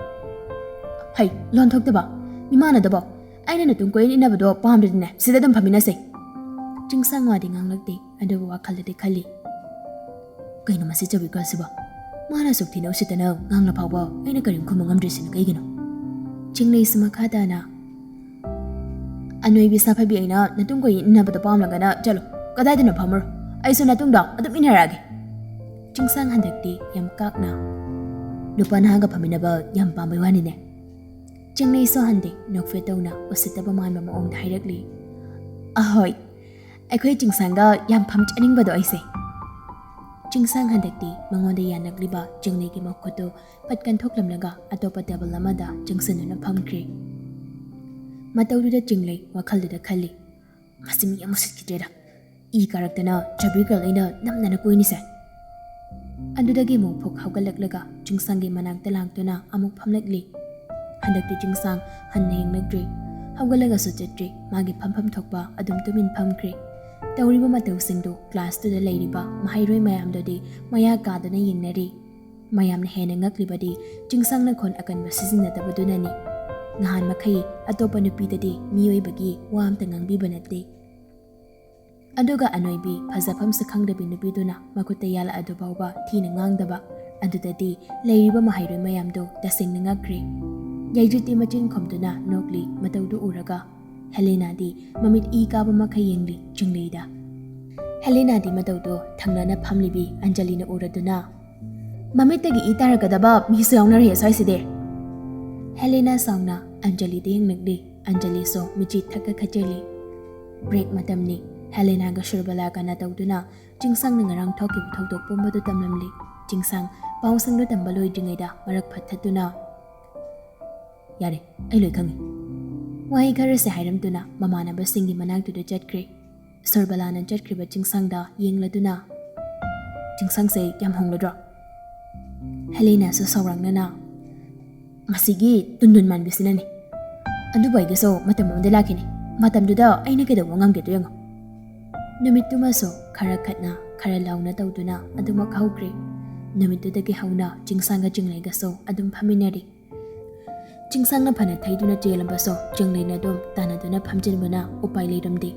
"ꯍꯩ, ꯂꯣꯟꯊꯣꯛꯇꯕ, ꯃꯤꯃꯥꯟꯅꯗꯕꯣ! ꯑꯩꯅ ꯅꯇꯨꯡ ꯀꯣꯏꯏꯟ ꯏꯟꯅꯕꯗꯣ ꯄꯥꯝꯗ꯭ꯔꯗꯤꯅꯦ, ꯁꯤꯗ ꯑꯗꯨꯝ ꯐꯝꯃꯤꯟꯅꯁꯦ"꯫ ꯆꯤꯡꯁꯥꯡ ꯋꯥꯗꯤ ꯉꯥꯡꯂꯛꯇꯦ, ꯑꯗꯨꯕꯨ ꯋꯥꯈꯜꯗꯗꯤ ꯈꯜꯂꯤ, "ꯀꯩꯅꯣ ꯃꯁꯤ ꯆꯧꯕꯤ ꯒꯔꯜꯁꯤꯕꯣ? ꯃꯥꯅ ꯑꯁꯨꯛ ꯊꯤꯅ ꯎꯁꯤꯠꯇꯅ ꯉꯥꯡꯂ ꯐꯥꯎꯕ ꯑꯩꯅ ꯀꯔꯤꯝ ꯈꯨꯝꯕ ꯉꯝꯗ꯭ꯔꯤꯁꯤꯅ ꯀꯩꯒꯤꯅꯣ? ꯆꯤꯡꯂꯩꯁꯨ ꯃꯈꯥ ꯇꯥꯅ, "ꯑꯅꯣꯏꯕꯤ ꯁꯥꯐꯕꯤ ꯑꯩꯅ ꯅꯇꯨꯡ ꯀꯣꯏ ꯏꯟꯅꯕꯗꯣ ꯄꯥꯝꯂꯒꯅ ꯆꯠꯂꯣ, ꯀꯗꯥꯏꯗꯅꯣ ꯐꯝꯃꯨꯔꯣ, ꯑꯩꯁꯨ ꯅꯇꯨꯡꯗꯣ ꯑꯗꯨꯝ ꯏꯟꯅꯔꯛꯑꯒꯦ꯫" ꯆꯤꯡꯁꯥꯡ ꯍꯟꯗꯛꯇꯤ ꯌꯥꯝ ꯀꯥꯛꯅ, "ꯅꯨꯄꯥ ꯅꯍꯥꯒ ꯐꯝꯃꯤꯟꯅꯕ ꯌꯥꯝ ꯄꯥꯝꯕꯩ ꯋꯥꯅꯤꯅꯦ꯫" ꯆꯤꯡꯂꯩꯁꯨ ꯍꯟꯗꯦ, ꯅꯣꯛꯐꯦꯠ ꯇꯧꯅ ꯎꯁꯤꯠꯇꯕ ꯃꯥꯟꯕ ꯃꯑꯣꯡꯗ ꯍꯥꯏꯔꯛꯂꯤ, "ꯑꯍꯣꯏ, ꯑꯩꯈꯣꯏ ꯆꯤꯡꯁꯥꯡꯒ ꯌꯥꯝ ꯐꯝ ꯆꯠꯅꯤꯡꯕꯗꯣ ꯑꯩꯁꯦ꯫" ꯆꯤꯡꯁꯥꯡ ꯍꯟꯗꯛꯇꯤ ꯃꯉꯣꯟꯗ ꯌꯥꯅꯛꯂꯤꯕ ꯆꯤꯡꯂꯩꯒꯤ ꯃꯈꯨꯠꯇꯨ ꯐꯠ ꯀꯟꯊꯣꯛꯂꯝꯂꯒ ꯑꯇꯣꯞꯄ ꯇꯦꯕꯜ ꯑꯃꯗ ꯆꯪꯁꯤꯟꯗꯨꯅ ꯐꯝꯈ꯭ꯔꯦ꯫ ꯃꯇꯧꯗꯨꯗ ꯆꯤꯡꯂꯩ ꯋꯥꯈꯜꯗꯨꯗ ꯈꯜꯂꯤ, "ꯃꯁꯤ ꯃꯤ ꯑꯃ ꯎꯁꯤꯠꯈꯤꯗ꯭ꯔꯦꯗ꯫ ꯏ ꯀꯥꯔꯛꯇꯅ ꯆꯕꯤꯔꯒ ꯑꯩꯅ ꯅꯝꯗꯅ ꯀꯣꯏꯅꯤꯁꯦ꯫" ꯑꯗꯨꯗꯒꯤ ꯑꯃꯨꯛ ꯐꯨꯛ ꯍꯧꯒꯠꯂꯛꯂꯒ ꯆꯤꯡꯁꯥꯡꯒꯤ ꯃꯅꯥꯛꯇ ꯂꯥꯛꯇꯨꯅ ꯑꯃꯨꯛ ꯐꯝꯂꯛꯂꯤ꯫ ꯍꯟꯗꯛꯇꯤ ꯆꯤꯡꯁꯥꯡ ꯍꯟꯅ ꯌꯦꯡꯂꯛꯇ꯭ꯔꯤ꯫ ꯍꯧꯒꯠꯂꯒꯁꯨ ꯆꯠꯇ꯭ꯔꯤ꯫ ꯃꯥꯒꯤ ꯐꯝꯐꯝ ꯊꯣꯛꯄ ꯑꯗꯨꯝ ꯇꯨꯃꯤꯟ ꯐꯝꯈ꯭ꯔꯦ꯫ ꯇꯧꯔꯤꯕ ꯃꯇꯧꯁꯤꯡꯗꯨ ꯀ꯭ꯂꯥꯁꯇꯨꯗ ꯂꯩꯔꯤꯕ ꯃꯍꯩꯔꯣꯏ ꯃꯌꯥꯝꯗꯨꯗꯤ ꯃꯌꯥ ꯀꯥꯗꯨꯅ ꯌꯦꯡꯅꯔꯤ꯫ ꯃꯌꯥꯝꯅ ꯍꯦꯟꯅ ꯉꯛꯂꯤꯕꯗꯤ ꯆꯤꯡꯁꯥꯡꯅ ꯈꯣꯟ ꯑꯀꯟꯕ ꯁꯤꯖꯤꯟꯅꯗꯕꯗꯨꯅꯅꯤ꯫ ꯅꯍꯥꯟ ꯃꯈꯩ ꯑꯇꯣꯞꯄ ꯅꯨꯄꯤꯗꯗꯤ ꯃꯤꯑꯣꯏꯕꯒꯤ ꯋꯥ ꯑꯝꯇ ꯉꯥꯡꯕꯤꯕ ꯅꯠꯇꯦ꯫ ꯑꯗꯨꯒ ꯑꯅꯣꯏꯕꯤ, ꯐꯖꯐꯝꯁꯨ ꯈꯪꯗꯕꯤ ꯅꯨꯄꯤꯗꯨꯅ ꯃꯈꯨꯠꯇ ꯌꯥꯜꯂꯛꯑꯗꯨ ꯐꯥꯎꯕ ꯊꯤꯅ ꯉꯥꯡꯗꯕ꯫ ꯑꯗꯨꯗꯗꯤ ꯂꯩꯔꯤꯕ ꯃꯍꯩꯔꯣꯏ ꯃꯌꯥꯝꯗꯣ ꯇꯁꯦꯡꯅ ꯉꯛꯈ꯭ꯔꯦ꯫ ꯌꯥꯏꯗ꯭ꯔꯤꯠꯇꯤ ꯃꯆꯤꯟ ꯈꯨꯝꯗꯨꯅ ꯅꯣꯛꯂꯤ꯫ ꯃꯇꯧꯗꯨ ꯎꯔꯒ ꯍꯦꯂꯦꯅꯥꯗꯤ ꯃꯃꯤꯠ ꯏ ꯀꯥꯕ ꯃꯈꯩ ꯌꯦꯡꯂꯤ ꯆꯤꯡꯂꯩꯗ꯫ ꯍꯦꯂꯦꯅꯥꯗꯤ ꯃꯇꯧꯗꯣ ꯊꯪꯅꯅ ꯐꯝꯂꯤꯕꯤ ꯑꯟꯖꯂꯤꯅ ꯎꯔꯗꯨꯅ, "ꯃꯃꯤꯠꯇꯒꯤ ꯏ ꯇꯥꯔꯛꯀꯗꯕ ꯃꯤꯁꯨ ꯌꯥꯎꯅꯔꯦ ꯁ꯭ꯋꯥꯏꯁꯤꯗꯤ꯫" ꯍꯦꯂꯦꯅꯥ ꯁꯥꯎꯅ ꯑꯟꯖꯂꯤꯗ ꯌꯦꯡꯂꯛꯂꯤ꯫ ꯑꯟꯖꯂꯤꯁꯨ ꯃꯤꯆꯤ ꯊꯛꯀ ꯈꯠꯆꯜꯂꯤ꯫ ꯕ꯭ꯔꯦꯛ ꯃꯇꯝꯅꯤ꯫ ꯍꯦꯂꯦꯅꯥꯒ ꯁꯨꯔꯕꯂꯥꯒ ꯅꯥꯇꯧꯗꯨꯅ ꯆꯤꯡꯁꯥꯡꯅ ꯉꯔꯥꯡ ꯊꯣꯛꯈꯤꯕ ꯊꯧꯗꯣꯛ ꯄꯨꯝꯕꯗꯨ ꯇꯝꯂꯝꯂꯤ꯫ ꯆꯤꯡꯁꯥꯡ ꯄꯥꯎꯁꯪꯗꯨ ꯇꯝꯕ ꯂꯣꯏꯗ꯭ꯔꯤꯉꯩꯗ ꯃꯔꯛ ꯐꯠꯊꯠꯇꯨꯅ, "ꯌꯥꯔꯦ, ꯑꯩ ꯂꯣꯏ ꯈꯪꯉꯤ꯫" ꯋꯥꯍꯩ ꯈꯔꯁꯦ ꯍꯥꯏꯔꯝꯗꯨꯅ ꯃꯃꯥꯟꯅꯕꯁꯤꯡꯒꯤ ꯃꯅꯥꯛꯇꯨꯗ ꯆꯠꯈ꯭ꯔꯦ꯫ ꯁꯨꯔꯕꯂꯥꯅ ꯆꯠꯈ꯭ꯔꯤꯕ ꯆꯤꯡꯁꯥꯡꯗ ꯌꯦꯡꯂꯗꯨꯅ, "ꯆꯤꯡꯁꯥꯡꯁꯦ ꯌꯥꯝ ꯍꯣꯡꯂꯗ꯭ꯔꯣ?" ꯍꯦꯂꯦꯅꯥꯁꯨ ꯁꯥꯎꯔꯥꯡꯅꯅ, "ꯃꯁꯤꯒꯤ ꯇꯨꯟꯗꯨꯟ ꯃꯥꯟꯕꯤꯁꯤꯅꯅꯤ꯫ ꯑꯗꯨꯕꯨ ꯑꯩꯒꯤꯁꯨ ꯃꯇꯝ ꯑꯃꯗ ꯂꯥꯛꯈꯤꯅꯤ꯫ ꯃꯇꯝꯗꯨꯗ ꯑꯩꯅ ꯀꯩꯗꯧꯕ ꯉꯝꯒꯦꯗꯣ ꯌꯦꯡꯉꯣ꯫" ꯅꯨꯃꯤꯠꯇꯨꯃꯁꯨ ꯈꯔ ꯈꯠꯅ ꯈꯔ ꯂꯥꯎꯅ ꯇꯧꯗꯨꯅ ꯑꯗꯨꯃꯛ ꯍꯧꯈ꯭ꯔꯦ꯫ ꯅꯨꯃꯤꯠꯇꯨꯗꯒꯤ ꯍꯧꯅ ꯆꯤꯡꯁꯥꯡꯒ ꯆꯤꯡꯂꯩꯒꯁꯨ ꯑꯗꯨꯝ ꯐꯝꯃꯤꯟꯅꯔꯤ꯫ ꯆꯤꯡꯁꯥꯡꯅ ꯐꯅ ꯊꯩꯗꯨꯅ ꯆꯦꯜꯂꯕꯁꯨ ꯆꯤꯡꯂꯩꯅ ꯑꯗꯨꯝ ꯇꯥꯟꯅꯗꯨꯅ ꯐꯝꯖꯤꯟꯕꯅ ꯎꯄꯥꯏ ꯂꯩꯔꯝꯗꯦ꯫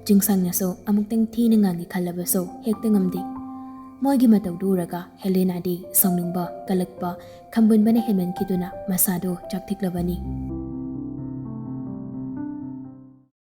ꯆꯤꯡꯁꯥꯡꯅꯁꯨ ꯑꯃꯨꯛꯇꯪ ꯊꯤꯅ ꯉꯥꯡꯒꯦ ꯈꯜꯂꯕꯁꯨ ꯍꯦꯛꯇ ꯉꯝꯗꯦ꯫ ꯃꯣꯏꯒꯤ ꯃꯇꯧꯗꯨ ꯎꯔꯒ ꯍꯦꯂꯦꯅꯥꯗꯤ ꯁꯥꯎꯅꯤꯡꯕ, ꯀꯜꯂꯛꯄ, ꯈꯝꯕꯟꯕꯅ ꯍꯦꯟꯃꯟꯈꯤꯗꯨꯅ ꯃꯁꯥꯗꯣ ꯆꯥꯛꯊꯤꯛꯂꯕꯅꯤ꯫